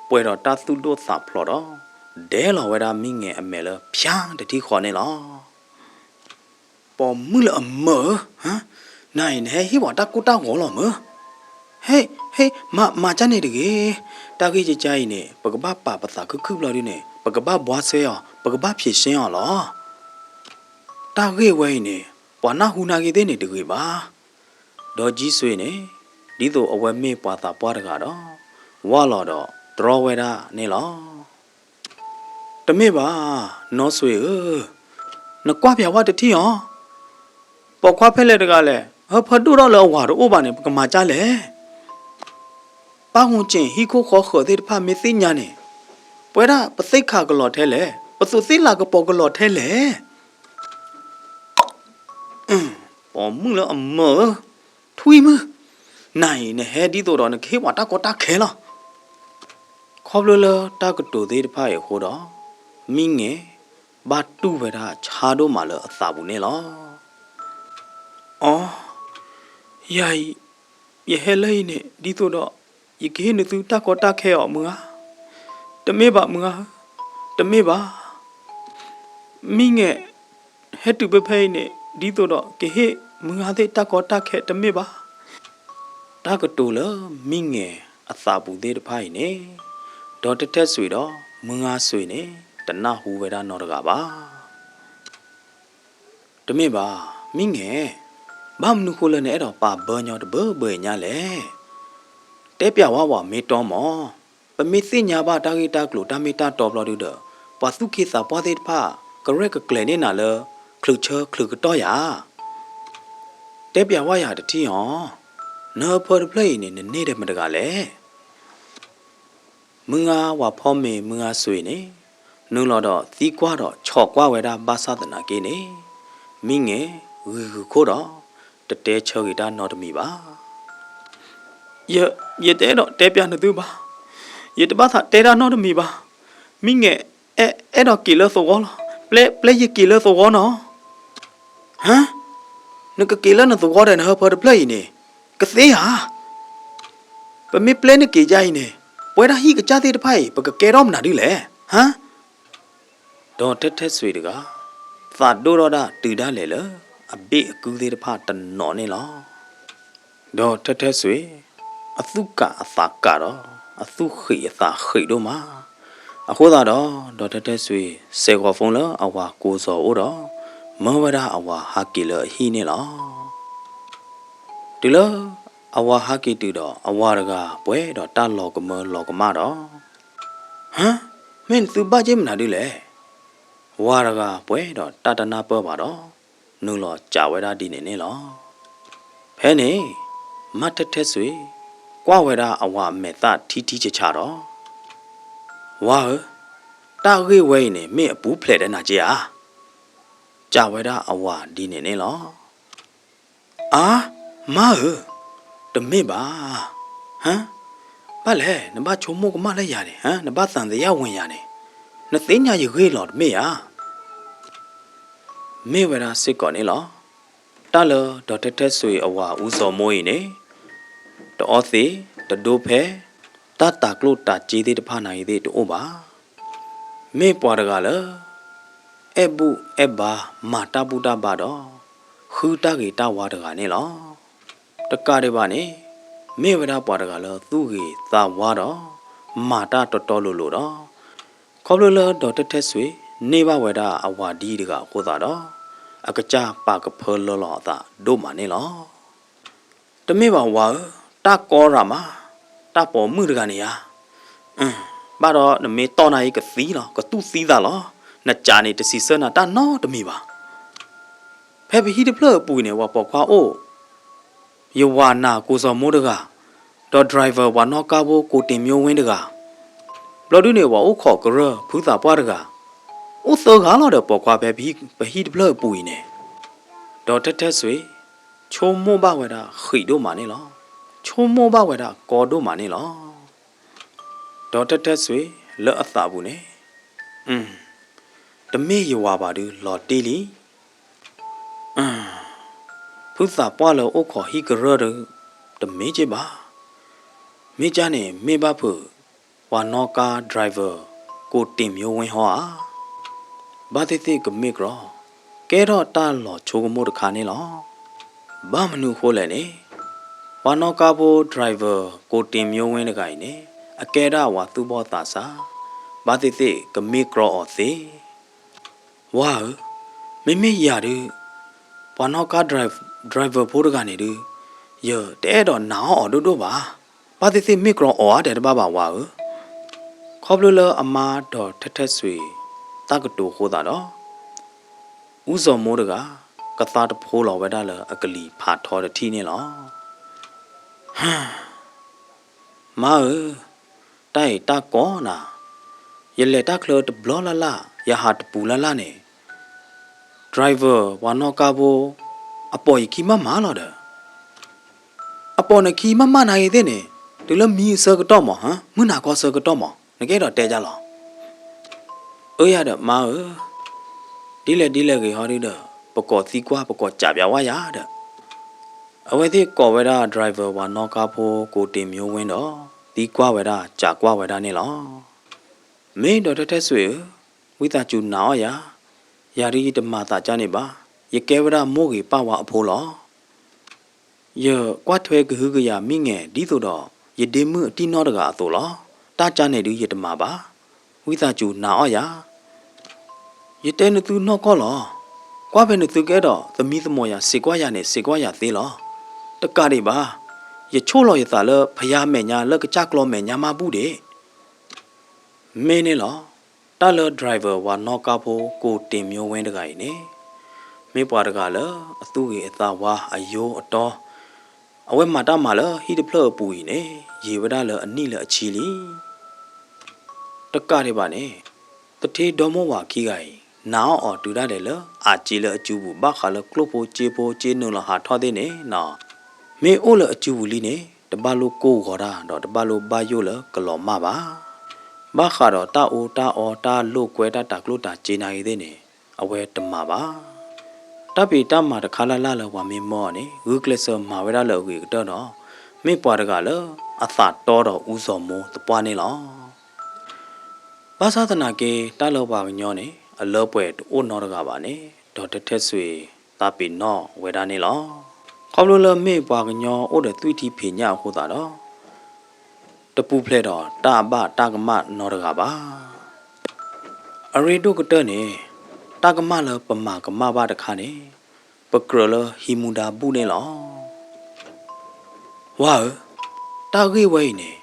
ပှဲၤဒီးတၢ်သူၣ်ဒိၣ်သးဖျိးဒီး ဒဲလီၤဝဲဒၣ်မံငဲၤအမဲာ်လၢဖၠါတထံၣ်ဃီန့ၣ်လီၤ. ပိာ်မုၣ်လၢအမၢဧၢ, နၤအံၤနဟဲဟ့ၣ်ပှၤတၢ်ကိၢ်တၢ်ဂီၤလီၤမၢ, ဟ့ၣ် ဟ့ၣ် မၤ မၤကၢ်န့ၣ်တဂ့ၤ, တၢ်ဂ့ၢ်ကကါအံၤန့ၣ် ပကဘၣ်ပာ်ပသးခုၣ်ခုၣ်ဘျီဒုန့ၣ် ပကဘၣ်ဘှါဆှဲအီၤ ပကဘၣ်ဖြေရှင်းအီၤလီၤ. တၢ်ဂ့ၢ်ဝဲအံၤန့ၣ် ပှၤနၢ်ဟူနာ်ဂ့ၤသ့ၣ်န့ၣ်တဂ့ၤဘၣ်. ဒီးကၠံဆွ့ၤန့ၣ် ဒ်သိးအဝဲမ့ၢ်ပှၤသးပှၢ်တဂၤဒီး ဝၢ်လီၤဒီးတြီဝဲဒၣ်န့ၣ်လီၤ. တမ့ၢ်ဘၣ်, နီၢ်ဆွ့ၤဧၢ, နကွၢ်ပၠးဝဲတထံၣ်အီၤ, ပိာ်ခွါဖဲလဲၣ်တဂၤလဲၣ် ဟၢဖၢဒိၣ်ထီၣ်လၢအဝၤတအိၣ်ဘၣ်န့ၣ် ပကမၤကၢ်လဲၣ်. ပၢ်ဟူက့ၣ်ဟံၣ်ခိၣ်ဃီဃၢၤသ့ၣ်တဖၣ်မ့ၢ်သ့ၣ်ညါန့ၣ် ပဝဲဒၣ်ပသ့ၣ်ခးကလီၤထဲလဲၣ်, ပသူးသ့ၣ်လၤကပီၤကလီၤထဲလဲၣ်. ပိာ်မုၣ်လၢအမၢဧၢ, ထွံၣ်မုၣ်, နၤအံၤနဟဲဒ်သိးဒီးနကဟ့ၣ်ပှၤတၢ်ကီတၢ်ခဲလီၤ. ခီဖျိလၢတၢ်ကတိၤသ့ၣ်တဖၣ်အံၤအဃိဒီး မံငဲၤ ဘၣ်တူၢ်ဝဲဒၣ်ဆါဒိၣ်မးလၢအသးပူၤန့ၣ်လီၤ. အိ, ယၤအံၤ ယဟဲလၢအံၤန့ၣ် ဒ်သိးဒီး ယကဟ့ၣ်နသုတၢ်ကီတၢ်ခဲအီၤမုၢ်ဧါ, တမ့ၢ်ဘၣ်မုၢ်ဧါ, တမ့ၢ်ဘၣ်. မံငဲၤ ဟဲတုၤဖဲဖဲအံၤန့ၣ် ဒ်သိးဒီးကဟ့ၣ်မုၢ်ဧါသ့ၣ်တၢ်ကီတၢ်ခဲတမ့ၢ်ဘၣ်. တၢ်ကတိၤလၢမံငဲၤအသးပူၤသ့ၣ်တဖၣ်အံၤန့ၣ် ဒီးထဲထဲဆွ့ၤဒီးမုၢ်ဧါဆွ့ၤန့ၣ် တနၢ်ဟူဝဲဒၣ်နီတဂၤဘၣ်. တမ့ၢ်ဘၣ်, မံငဲၤ, ဘၣ်မနုၤဃိလၢနအဲၣ်ဒိးပာ်ဘၢညီတဘၢဘၢညါလဲၣ်. တဲပၠးဝဲပှၤမ့ၢ်တီမၢ်, ပမ့ၢ်သ့ၣ်ညါဘၣ်တၢ်ဂ့ၢ်တၢ်ကျိၤတၢ်မ့ၢ်တၢ်တီဘျီဒုဒီး ပှၤသူၣ်က့သးပှၢ်သ့ၣ်တဖၣ် ကရဲၣ်ကကျဲၤန့ၢ်နၤလၢ ချုးဆၢချုးကတီၢ်ယၤ. တဲပၠးဝဲယၤတထံၣ်အီၤ, နဟၢဖၢတဖျၢၣ်အံၤန့ၣ် နန့ၢ်ဒီးမတဂၤလဲၣ်. မုၢ်ဂၤဝၤဖီမ့ၤမုၢ်ဂၤဆွ့ၤန့ၣ် နုာ်လီၤဒီးသံကွၢ်ဒီးဆီၣ်ကွၢ်ဝဲဒၣ်ဘၣ်ဆၣ်သနာ်က့န့ၣ် မံငဲၤဂံၢ်ဂုၢ်ခိၣ်ဒီး တတဲဆၢဂ့ၤတၢ်နီတမံၤဘၣ်. ယ, ယတအဲၣ်ဒိးတဲပၠးနသုဘၣ်. ယတဘၣ်သးတဲတၢ်နီတမံၤဘၣ်. မံငဲၤ အဲ, အဲၣ်ဒိးက့ၤလၢသဝီလီၤ. ပျဲ, ပျဲယက့ၤလၢသဝီနီၤ. ဟါ, နကက့ၤလၢနသဝီဒီးနဟၢဖၢတဖျၢၣ်အံၤန့ၣ် ကသ့ဧါ. ပမ့ၢ်ပျဲနက့ၤဒ်အံၤန့ၣ် ပဝဲဒၣ်ဟံၣ်ကစၢ်သ့ၣ်တဖၣ်အံၤ ပကကဲထီၣ်မနုၤဒ်လဲၣ်, ဟါ. ဒီးထဲထဲဆွ့ၤတဂၤ သးဒိၣ်ထီၣ်ဒၣ်တုၤဒၣ်လဲာ်လၢ အဘ့ၣ်အကုၢ်သ့ၣ်တဖၣ်တနီၤန့ၣ်လီၤ. ဒီးထဲထဲဆွ့ၤ အသူၣ်ကးအသးကးဒီး အသူၣ်ဃံးအသးဃံးဒိၣ်မး. အဃိသတးဒီး ဒီးထဲထဲဆွ့ၤ စဲးဂီၤဖိလၢအဝၤကိးစီၤအိၣ်ဒီး မၢဝဲဒၣ်အဝၤဟးက့ၤလၢအဟံၣ်န့ၣ်လီၤ. တုၤလၢအဝၤဟးက့ၤတုၤဒီး အဝၤတဂၤပှဲၤဒီးတၢ်လီၤကမၢလီၤကမၣ်ဒီး, ဟါ, မ့ၢ်နသုဘၣ်က့ၢ်မနုၤဒ်လဲၣ်. ဝၤတဂၤပှဲၤဒီးတၢ်တနၢ်ပၢၢ်ဘၣ်ဒီး နုာ်လီၤစံးဝဲဒၣ်ဒ်န့ၣ်န့ၣ်လီၤ. ဖဲန့ၣ် မါထဲထဲဆွ့ၤ ကွၢ်ဝဲဒၣ်အဝၤအမဲာ်သၣ်ထံထံဆးဆးဒီး, ဝၤဧၢ, တၢ်ဂ့ၢ်ဝဲအံၤန့ၣ် မ့ၢ်အပူၤဖျဲးဒီးနၤက့ဧါ. စံးဝဲဒၣ်အဝၤဒ်န့ၣ်န့ၣ်လီၤ. အါ, မါဧၢ, တမ့ၢ်ဘၣ်. ဟါ, ဘၣ်လဲၣ် နဘၣ်ဆိကမိၣ်ကမၣ်လၢယၤန့ၣ်, ဟါ, နဘၣ်သံသယဝင်ယၤန့ၣ်, နသ့ၣ်ညါယဂ့ၢ်လီၤတမ့ၢ်ဧါ. မ့ၢ်ဝဲဒၣ်စ့ၢ်ကီးန့ၣ်လီၤ. တၢ်လၢဒီးထဲထဲဆွ့ၤအဝၤအူစီၤမိၢ်အံၤန့ၣ် တအီသံး, တဒိဖဲ, တၢ်တၤကျိၣ်တၤစ့သ့ၣ်တဖၣ်နၤဂ့ၤသ့ၣ်တအိၣ်ဘၣ်. မ့ၢ်ပှၤတဂၤလၢ အဲၣ်ဘူၣ်အဲၣ်ဘါမၤတၢ်ဘူၣ်တၢ်ဘါဒီး ဃုတၢ်ဂ့ၤတၢ်ဝါတဂၤန့ၣ်လီၤ. တကးဒံးဘၣ်န့ၣ် မ့ၢ်ဝဲဒၣ်ပှၤတဂၤလၢသူၣ်ဂ့ၤသးဝါဒီး မၤတၢ်တီတီလိၤလိၤဒီး ခီဖျိလၢဒီးထဲထဲဆွ့ၤ န့ၢ်ဘၣ်ဝဲဒၣ်အဝၤဒ်တဂၤအဃိသတးဒီး အကစၢ်ပာ်ကဖၢလၢလီၤအသးဒိၣ်မးန့ၣ်လီၤ. တမ့ၢ်ဘၣ်ဝၤဧၢ, တၢ်ကီရၤမး, တၢ်ပိာ်မုၣ်တဂၤန့ၣ်ဧါ. ဘၣ်ဒီးနမ့ၢ်တီၢ်နၤအံၤကသံလီၤ, ကတူၢ်သံသးလီၤ. နကးန့ၣ်တစံးဆၢနၤတၢ်နီတမံၤဘၣ်. ဖဲပဟံၣ်တဖျၢၣ်အပူၤအံၤန့ၣ် ပှၤပိာ်ခွါအိၣ် ယဝၤနၤကိးစီၤမိၢ်တဂၤ, ဒီး driver ပှၤနီၣ်ကါဖိကိးတ့ၤမၠိဝ့တဂၤ, ဘျီဒုန့ၣ် ပှၤအိၣ်ခိးကရၢၢ်ဖုသးပှၢ်တဂၤ, အိၣ်သၢဂၤလီၤဒီးပိာ်ခွါဖဲပဟံၣ်တဖျၢၣ်အပူၤအံၤန့ၣ်, ဒီးထဲထဲဆွ့ၤ ဆိကမိၣ်ဘၣ်ဝဲဒၣ်ဃံးဒိၣ်မးန့ၣ်လီၤ. ဆိကမိၣ်ဘၣ်ဝဲဒၣ်ကီဒိၣ်မးန့ၣ်လီၤ. ဒီးထဲထဲဆွ့ၤလၢအသးပူၤန့ၣ်, တမ့ၢ်ယဝၤဘၣ်ဒုးလီၤတံၢ်လံ. ဖုသးပှၢ်လၢအိၣ်ခိးဟံၣ်ကရၢၢ်ဒီး တမ့ၢ်က့ဘၣ်. မ့ၢ်ကန့ၣ် မ့ၢ်ဘၣ်ဖုး ပှၤနီၣ်ကါ driver ကိးတ့ၢ်မၠိဝ့ဟီဧါ. ဘၣ်သ့ၣ်သ့ၣ်ကမ့ၢ်ကြီ ကဲထီၣ်တၢ်လီၤဆိကမိၣ်တခါန့ၣ်လီၤ. ဘၣ်မနုၤအဃိလဲၣ်န့ၣ်, ပှၤနီၣ်ကါဖိ driver ကိးတ့ၢ်မၠိဝ့တဂၤအံၤန့ၣ် အကဲဒၣ်ဝၤသူၣ်ဘီၣ်သးစၢ်, ဘၣ်သ့ၣ်သ့ၣ်ကမ့ၢ်ကြီအီၤသ့. ဝၤဧၢ, မ့မ့ၢ်ယၤဒုး ပှၤနီၣ်ကါ driver ဖိတဂၤန့ၣ်ဒုး ယတအဲၣ်ဒိးနာ်အီၣ်အီၤဒိၣ်ဒိၣ်ဘၣ်. ဘၣ်သ့ၣ်သ့ၣ်မ့ၢ်ကြီအီၤဧါ တဲတဘၣ်ဘၣ်ဝၤဧၢ. ခီဖျိလၢအမါဒီးထဲထဲဆွ့ၤ တၢ်ကတိၤအဃိသတးဒီး အူစီၤမိၢ်တဂၤ ကသါတဖိလီၤဝဲဒၣ်လၢအကလံၤဖးထီတထံၣ်န့ၣ်လီၤ. မါဧၢ, တၢ်အံၤတၢ်ကီနၤ, ယလဲၤတၢ်ချၢတဘျီလၢ်လၢ် ယဟးတပူၤလၢ်လၢ်န့ၣ် driver ပှၤနီၣ်ကါဖိ အပိာ်ယခံမးမးလီၤဒီး. အပိာ်နခံမးမးနၤဂ့ၤသ့ၣ်န့ၣ်, တုၤလၢမံအဆၢကတီၢ်မး ဟါ, မုၢ်နၤခီဆၢကတီၢ်မး နကအဲၣ်ဒိးတဲဒ်လဲၣ်. အၢယၤဒီးမါဧၢ, ဒ်လဲၣ်ဒ်လဲၣ်ဂ့ၤဟီဒုဒီး ပကိးသံကွၢ် ပကိးကးပၠးဝဲယၤဒီး. အဝဲသ့ၣ်ကိးဝဲဒၣ် driver ပှၤနီၣ်ကါဖိကိးတ့ၢ်မၠိဝ့ဒီး သံကွၢ်ဝဲဒၣ် ကးကွၢ်ဝဲဒၣ်န့ၣ်လီၤ. မ့ၢ်ဒီးထဲထဲဆွ့ၤဧၢ, ဝံသးစူၤနာ်အီၣ်ယၤ, ယၤဒုးယတမၤသးကၢ်န့ၣ်ဘၣ်, ယကဲဝဲဒၣ်မိၢ်ဂ့ၤပၢ်ဝါအဖိလီၤ. ယကွၢ်ထွဲကဟုကယာ်မံငဲၤဒ်သိးဒီး ယဒ့မုၣ်အတံၢ်နီၢ်တဂၤအသိးလီၤ. တၢ်ကၢ်န့ၣ်ဒုးယတမၤဘၣ်. ဝံသးစူၤနာ်အီၣ်ယၤ. ယတဲနသုနီၢ်ကီၢ်လီၤ. ကွၢ်ဖဲနသုကအဲၣ်ဒိးသမံသမိးယၤ စံးကွၢ်ယၤန့ၣ် စံးကွၢ်ယၤသ့လီၤ. တကးဒံးဘၣ်, ယဆိၣ်လီၤယသးလၢဖယါမဲာ်ညါ လၢကစၢ်ကျီမဲာ်ညါမးဘူၣ်ဒံး. မ့ၢ်န့ၣ်လီၤ. တၢ်လၢ driver ပှၤနီၣ်ကါဖိကိးတ့ၢ်မၠိဝ့တဂၤအံၤန့ၣ် မ့ၢ်ပှၤတဂၤလၢအသူၣ်ဂ့ၤအသးဝါအယိအတီ, အဝဲမၤတၢ်မၤလၢဟံၣ်တဖျၢၣ်အပူၤအံၤန့ၣ် ယံာ်ဝဲဒၣ်လၢအနံၣ်လၢအဆံလံ. တကးဒံးဘၣ်န့ၣ် သထ့ဒီမိၢ်ဝၤခံဂၤအံၤ နာ်အီၣ်အီၤတုၤဒၣ်လဲာ်လၢအစ့လၢအစုပူၤ ဘၣ်ဃးလၢကျိၣ်ဖိစ့ဖိစ့နုာ်လီၤဟးထီၣ်သ့ၣ်န့ၣ်နီၤ, မ့ၢ်အိၣ်လၢအစုပူၤလံန့ၣ် တဘၣ်လိၣ်ကိၢ်ဂီၤတၢ် ဒီးတဘၣ်လိၣ်ဘၣ်ယိၣ်လၢကလီၤမၢ်ဘၣ်. ဘၣ်ဃးဒီးတၢ်အူတၢ်အီ တၢ်လိာ်ကွဲ တၢ်တၤကျိၣ်တၤစ့နၤဂ့ၤသ့ၣ်န့ၣ် အဝဲတမၤဘၣ်. တၢ်ဖံးတၢ်မၤတခါလၢ်လၢ်လၢပှၤမ့ၢ်မၢအီၤန့ၣ် ဂုာ်ကျဲးစၢးမၤဝဲဒၣ်လၢအဂ့ၤကတၢၢ်ဒီး မ့ၢ်ပှၤတဂၤလၢအသးတီဒီးအူစီၤမိၢ်သပှၢ်န့ၣ်လီၤ. ဘၣ်ဆၣ်သနာ်က့ တၢ်လၢပှၤကညီန့ၣ် အလၢပှဲၤတအိၣ်နီတဂၤဘၣ်န့ၣ် ဒီးထဲထဲဆွ့ၤသးပ့ၤနီၣ်ဝဲဒၣ်န့ၣ်လီၤ. ခီဖျိလၢမ့ၢ်ပှၤကညီအိၣ်ဒီးသွံၣ်ထံဖံးညၣ်အဃိသတးဒီး တပူၤဖျဲးဒီးတၢ်အဘၣ်တၢ်ကမၣ်နီတဂၤဘၣ်. အရ့ဒိၣ်ကတၢၢ်န့ၣ် တၢ်ကမၣ်လၢပမၤကမၣ်ဘၣ်တခါန့ၣ် ပကြၢးလၢဟံးမူဒါဘူၣ်န့ၣ်လီၤ. ဝါဧၢ, တၢ်ဂ့ၢ်ဝဲအံၤန့ၣ်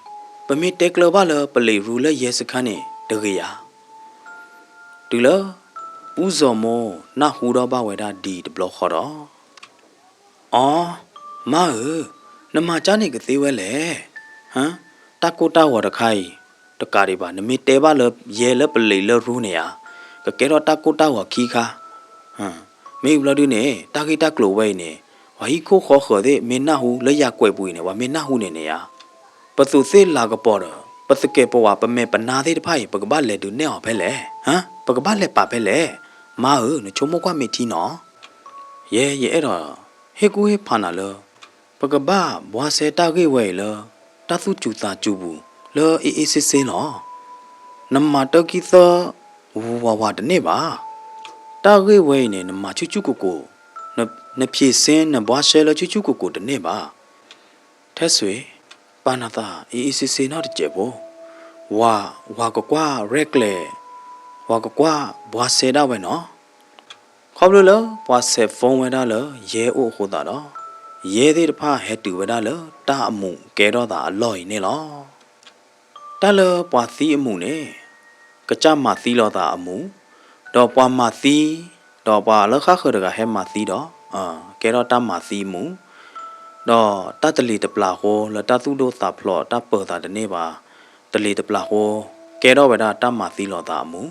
ပမ့ၢ်တဲကျၢၤဘၣ်လၢပလံးရူလၢယဲစခါန့ၣ်တဂ့ၤဧါ. တုၤလၢ အူစီၤမိၢ်နၢ်ဟူထီၣ်ဘၣ်ဝဲဒၣ်ဒ်တဘျီဃီဒီး အီ, မါဧၢ, နမၤကၢ်န့ၣ်ကသ့ဝဲလဲၣ်. ဟါ, တၢ်ကိၢ်တၢ်ဂီၤတခါအံၤ တကးဒံးဘၣ် နမ့ၢ်တဲဘၣ်လၢယဲလၢပလံးလၢရူန့ၣ်ဧါ, ကကဲထီၣ်တၢ်ကိၢ်တၢ်ဂီၤခံခါ. မ့ၢ်ဘျီဒုန့ၣ် တၢ်ဂ့ၢ်တၢ်ကျိၤဝဲအံၤန့ၣ် ပှၤဟံၣ်ခိၣ်ဃီဃၢၤသ့ၣ်မ့ၢ်နၢ်ဟူ လၢယၤကွဲးပူၤအံၤန့ၣ် ပှၤမ့ၢ်နၢ်ဟူန့ၣ်န့ၣ်ဧါ. ပသူးသ့ၣ်လၤကပီၤဒီး ပသကဲးပဝးပမဲာ်ပနါသ့ၣ်တဖၣ်အံၤ ပကဘၣ်လဲၤဒုးနဲၣ်အီၤဖဲလဲၣ်. ဟါ, ပကဘၣ်လဲၤပာ်ဖဲလဲၣ်. မါဧၢ, နဆိကမိၣ်ကွၢ်မ့ၢ်ထံနီၤ. ယဲယအဲၣ်ဒိး ဟ့ၣ်ကူၣ်ဟ့ၣ်ဖးနၤလၢ ပကဘၣ်ဘှါစဲတၢ်ဂ့ၢ်ဝဲအံၤလၢ တၢ်သူၣ်စူၤသးစူၤပူၤ လၢအ့ၣ်အ့ၣ်စ့စ့လီၤ. နမၤတၢ်ခံသၢ ဝူၤဝးဝးတန့ၢ်ဘၣ်. တၢ်ဂ့ၢ်ဝဲအံၤန့ၣ် နမၤဆူၣ်ဆူၣ်ကိၢ်ကိၢ်, နဖြေရှင်း နဘှါစဲလၢဆူၣ်ဆူၣ်ကိၢ်ကိၢ်တန့ၢ်ဘၣ်. ထဲဆွ့ၤ ပာ်နသးအ့ၣ်အ့ၣ်စ့စ့နီတစဲးဖိ, ဝၤ, ဝၤကကွၢ်ရဲၣ်ကျဲၤ, ဝၤကကွၢ်ဘှါစဲဒၣ်ဝဲနီၤ. ခီဖျိလၢပှၤဆဲးphoneဝဲဒၣ်လၢယဲအိၣ်အဃိသတးဒီး ယဲသ့ၣ်တဖၣ်ဟဲတုၤဝဲဒၣ်လၢတၢ်အမူးကဲထီၣ်သးအလီၢ်အံၤန့ၣ်လီၤ. တၢ်လၢပှၤသံအမူးန့ၣ် ကစၢ်မၤသံလီၤသးအမူး, ဒီးပှၤမၤသံ, ဒီးပှၤလၢဃၣ်ဃၢၤတဂၤဟဲမၤသံဒီး ကဲထီၣ်တၢ်မၤသံအမူး, ဒီးတၢ်တလံၤတပျၢၤဃိ လၢတၢ်သူၣ်ဒိၣ်သးဖျိး တၢ်ပၢၤသးတန့ၢ်ဘၣ်, တလံၤတပျၢၤဃိ ကဲထီၣ်ဝဲဒၣ်တၢ်မၤသံလီၤသးအမူး,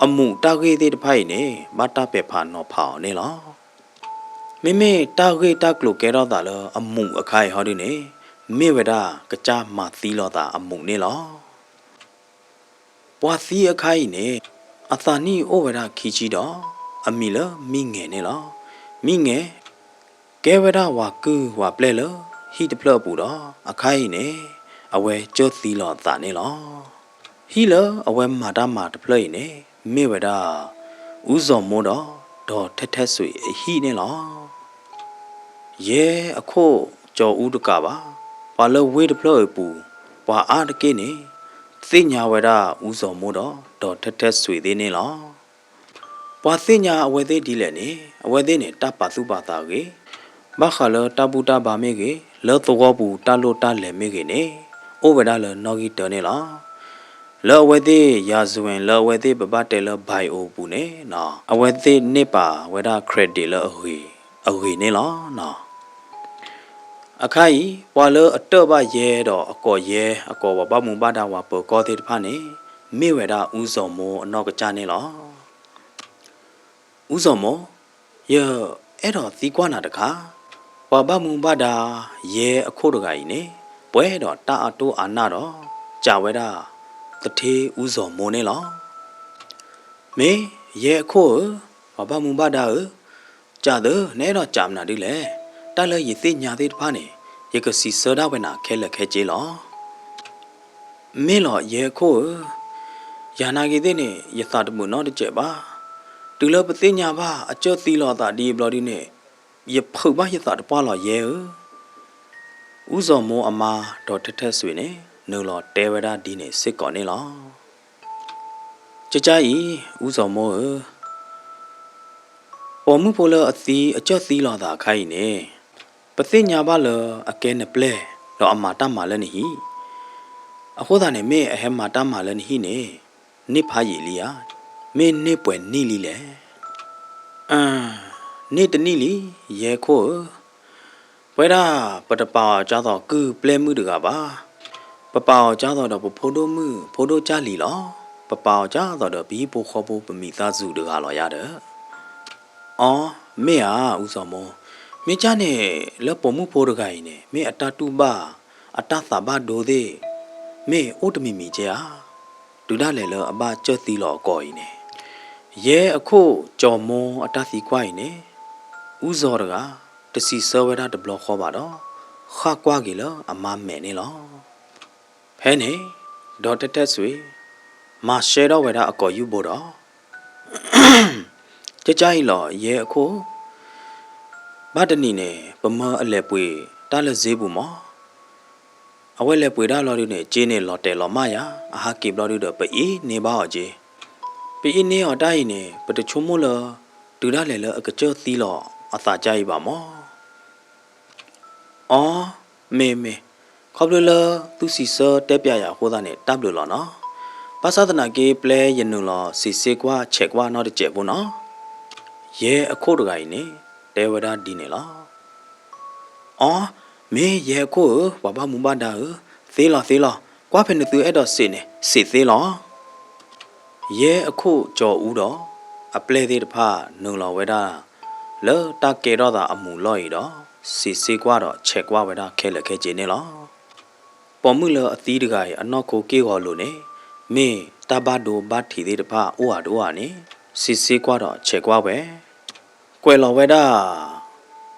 အမူးတၢ်ဂ့ၢ်သ့ၣ်တဖၣ်အံၤန့ၣ် ဘၣ်တၢ်ပဲာ်ဖးနီၤဖးအီၤန့ၣ်လီၤ. မ့မ့ၢ်တၢ်ဂ့ၢ်တၢ်ကျိၤကဲထီၣ်သးလၢအမူးအခါအံၤဟီဒုန့ၣ် မ့ၢ်ဝဲဒၣ်ကစၢ်မၤသံလီၤသးအမူးန့ၣ်လီၤ. ပှၤသံအခါအံၤန့ၣ် အသးနံၣ်အိၣ်ဝဲဒၣ်ခံဆံဒီး အမံၤလၢမံငဲၤန့ၣ်လီၤ. မံငဲၤ ကဲဝဲဒၣ်ဝၤကုၢ်ဝၤပျဲၢ်လၢ ဟံၣ်တဖျၢၣ်အပူၤဒီး အခါအံၤန့ၣ် အဝဲကၢၢ်သံလီၤအသးန့ၣ်လီၤ. ဟံၣ်လၢအဝဲမၤတၢ်မၤတဖျၢၣ်အံၤန့ၣ် မ့ၢ်ဝဲဒၣ် အူစီၤမိၢ်ဒီး ဒီးထဲထဲဆွ့ၤအဟံၣ်န့ၣ်လီၤ. ယဲအခိၣ်ကၠီၤအူတကးဘၣ်, ပှၤလၢဝ့ၢ်တဖျၢၣ်အံၤပူၤ ပှၤအါတက့ၢ်န့ၣ် သ့ၣ်ညါဝဲဒၣ်အူစီၤမိၢ်ဒီး ဒီးထဲထဲဆွ့ၤသ့ၣ်န့ၣ်လီၤ. ပှၤသ့ၣ်ညါအဝဲသ့ၣ်ဒ်လဲၣ်န့ၣ် အဝဲသ့ၣ်န့ၣ် တၢ်ပာ်သူၣ်ပာ်သးဂ့ၤ, ဘၣ်ဃးလၢတၢ်ဘူၣ်တၢ်ဘါမ့ၢ်ဂ့ၤ, လၢသဝီပူၤတၢ်လိၣ်တၢ်လဲၤမ့ၢ်ဂ့ၤန့ၣ် အိၣ်ဝဲဒၣ်လၢနီၣ်ဂံၢ်တၢန့ၣ်လီၤ. လၢအဝဲသ့ၣ် ယၤစဝ့ၤ လၢအဝဲသ့ၣ်ပဘၣ်တဲလၢ bio ပူၤန့ၣ် အဝဲသ့ၣ်န့ၢ်ပာ်ဝဲဒၣ် credit လၢအဂ့ၤ အဂ့ၤန့ၣ်လီၤ. အခါအံၤ ပှၤလၢအတၢၢ်ဘၣ်ယဲဒီးအကိးယဲ အကိးပှၤဘၣ်မူဘၣ်ဒါဝၤပၢၤကီၢ်သ့ၣ်တဖၣ်န့ၣ် မ့ၢ်ဝဲဒၣ်အူစီၤမိၢ်အနီၢ်ကစၢ်န့ၣ်လီၤ. အူစီၤမိၢ်, ယအဲၣ်ဒိးသံကွၢ်နၤတခါ, ပှၤဘၣ်မူဘၣ်ဒါယဲအခိၣ်တဂၤအံၤန့ၣ် ပှဲၤဒီးတၢ်အတိၢ်အါနၢ်ဒီး စံးဝဲဒၣ် သထ့အူစီၤမိၢ်န့ၣ်လီၤ. မ့ၢ်ယဲအခိၣ်ဧၢ, ပှၤဘၣ်မူဘၣ်ဒါဧၢ, စံးသု, နအဲၣ်ဒိးစံးမနုၤဒ်လဲၣ်. တၢ်လၢယသ့ၣ်ညါသ့ၣ်တဖၣ်န့ၣ် ယကစံးဆၢဒၣ်ဝဲနၤခဲလၢာ်ခဲဆ့လီၤ. မ့ၢ်လီၤယဲခိၣ်ဧၢ, ယၤနာ်က့ၤသ့ၣ်န့ၣ် ယသးတမုာ်နီတစဲးဘၣ်. တုၤလၢပသ့ၣ်ညါဘၣ်အကၢၢ်သံလီၤအသးဒ်အံၤဘျီဒုန့ၣ် ယဖုးဘၣ်ယသးတပှၢ်လီၤယဲဧၢ. အူစီၤမိၢ်အမါဒီးထဲထဲဆွ့ၤန့ၣ် နုာ်လီၤတဲဝဲဒၣ်ဒ်န့ၣ်စ့ၢ်ကီးန့ၣ်လီၤ. ကၠၢကၠၢအံၤ အူစီၤမိၢ်ဧၢ, ပိာ်မုၣ်ဖိလၢအသံအကၢၢ်သံလီၤအသးအခါအံၤန့ၣ် ပသ့ၣ်ညါဘၣ်လၢအကဲနပျဲၢ် ဒီးအမၤတၢ်မၤလၢနဟံၣ်, အဃိသတးန့ၣ် မ့ၢ်အဟဲမၤတၢ်မၤလၢနဟံၣ်န့ၣ် န့ၢ်ဖးယံာ်လံဧါ, မ့ၢ်န့ၢ်ပှဲၤနံၣ်လံလဲၣ်. န့ၢ်တနံၣ်လံ ယဲခိၣ်ဧၢ, ပဝဲဒၣ်ပတပာ်အီၤကၢ်သိးကုၢ်ပျဲၢ်မုၣ်တဂၤဘၣ်, ပပာ်အီၤကၢ်သိးဒီးပဖိဒိၣ်မုၣ်ဖိဒိၣ်ကၢ်လံၤလီၤ. ပပာ်အီၤကၢ်သိးဒီးပဟံၣ်ဖိဃီဖိပမိၢ်ပၢ်စူၤတဂၤလီၤယၤဒီး အီ, မ့ၢ်ဧါ အူစီၤမိၢ်, မ့ၢ်ကၢ်န့ၣ် လၢပိာ်မုၣ်ဖိတဂၤအံၤန့ၣ် မ့ၢ်အတၢ်တူၢ်ဘၣ် အတၢ်သးဘၣ်ဒိသ့ၣ် မ့ၢ်အိၣ်တမံၤမံၤကဲဧါ. တုၤဒၣ်လဲာ်လၢအဘၣ်ကၢၢ်သံလီၤအကိာ်အံၤန့ၣ် ယဲအခိၣ်ကၠီၤမိၢ်အတၢ်သံကွၢ်အံၤန့ၣ် အူစီၤတဂၤ တစံးဆၢဝဲဒၣ်တဘျီဃီဘၣ်ဒီး ဃၣ်ကွၢ်က့ၤလၢအမါမဲာ်န့ၣ်လီၤ. ဖဲန့ၣ် ဒီးထဲထဲဆွ့ၤ မၤရှဲထီၣ်ဝဲဒၣ်အကိာ်ယူၢ်ဘိဒီး ကၠၢကၠၢအံၤလီၤ ယဲအခိၣ်, ဘၣ်တနံၤန့ၣ် ပမၢအလဲၤပှ့ၤတၢ်လၢစ့ပူၤမး, အဝဲလဲၤပှ့ၤတၢ်ဘျီဒုန့ၣ် စ့န့ၣ်လီၤတဲာ်လီၤမၢ်ယၤ, အဟးက့ၤဘျီဒုဒီး ပအ့န့ၢ်ဘၣ်အီၤစ့, ပအ့န့ၢ်အီၤတၢ်အံၤန့ၣ် ပတဆိကမိၣ်လၢ တုၤဒၣ်လဲာ်လၢအကစၢၢ်သံလီၤအသးကၢ်အံၤဘၣ်မး. အီ, မ့ၢ်မ့ၢ်, ခီဖျိလၢသုစံးဆၢတဲပၠးယၤအဃိသတးန့ၣ် တၢ်ဘျုးလီၤနီၤ. ဘၣ်ဆၣ်သနာ်က့ ပျဲယနုာ်လီၤစံးစ့ကွၢ်ဆဲးကွၢ်နီတစဲးဖိနီၤ. ယဲအခိၣ်တဂၤအံၤန့ၣ် တဲဝဲဒၣ်ဒ်န့ၣ်လီၤ. အီ, မ့ၢ်ယဲအခိၣ်ဧၢ, ပှၤဘၣ်မူဘၣ်ဒါဧၢ, သ့လီၤသ့လီၤ, ကွၢ်ဖဲနသုအဲၣ်ဒိးစံးန့ၣ် စံးသ့လီၤ. ယဲအခိၣ်ကၠီၤအူဒီး အပျဲၢ်သ့ၣ်တဖၣ်နုာ်လီၤဝဲဒၣ် လၢတၢ်ကဲထီၣ်သးအမူးလီၢ်အံၤဒီး စံးစ့ကွၢ်ဒီးဆဲးကွၢ်ဝဲဒၣ်ခဲလၢာ်ခဲဆ့န့ၣ်လီၤ. ပိာ်မုၣ်လၢအသံတဂၤအံၤ အနီၢ်ခိက့ၢ်ဂီၤလိၤန့ၣ် မ့ၢ်တၢ်ဘၣ်ဒိဘၣ်ထံးသ့ၣ်တဖၣ်အိၣ်ဧါတအိၣ်ဧါန့ၣ် စံးစ့ကွၢ်ဒီးဆဲးကွၢ်ဝဲ ကွဲးလီၤဝဲဒၣ်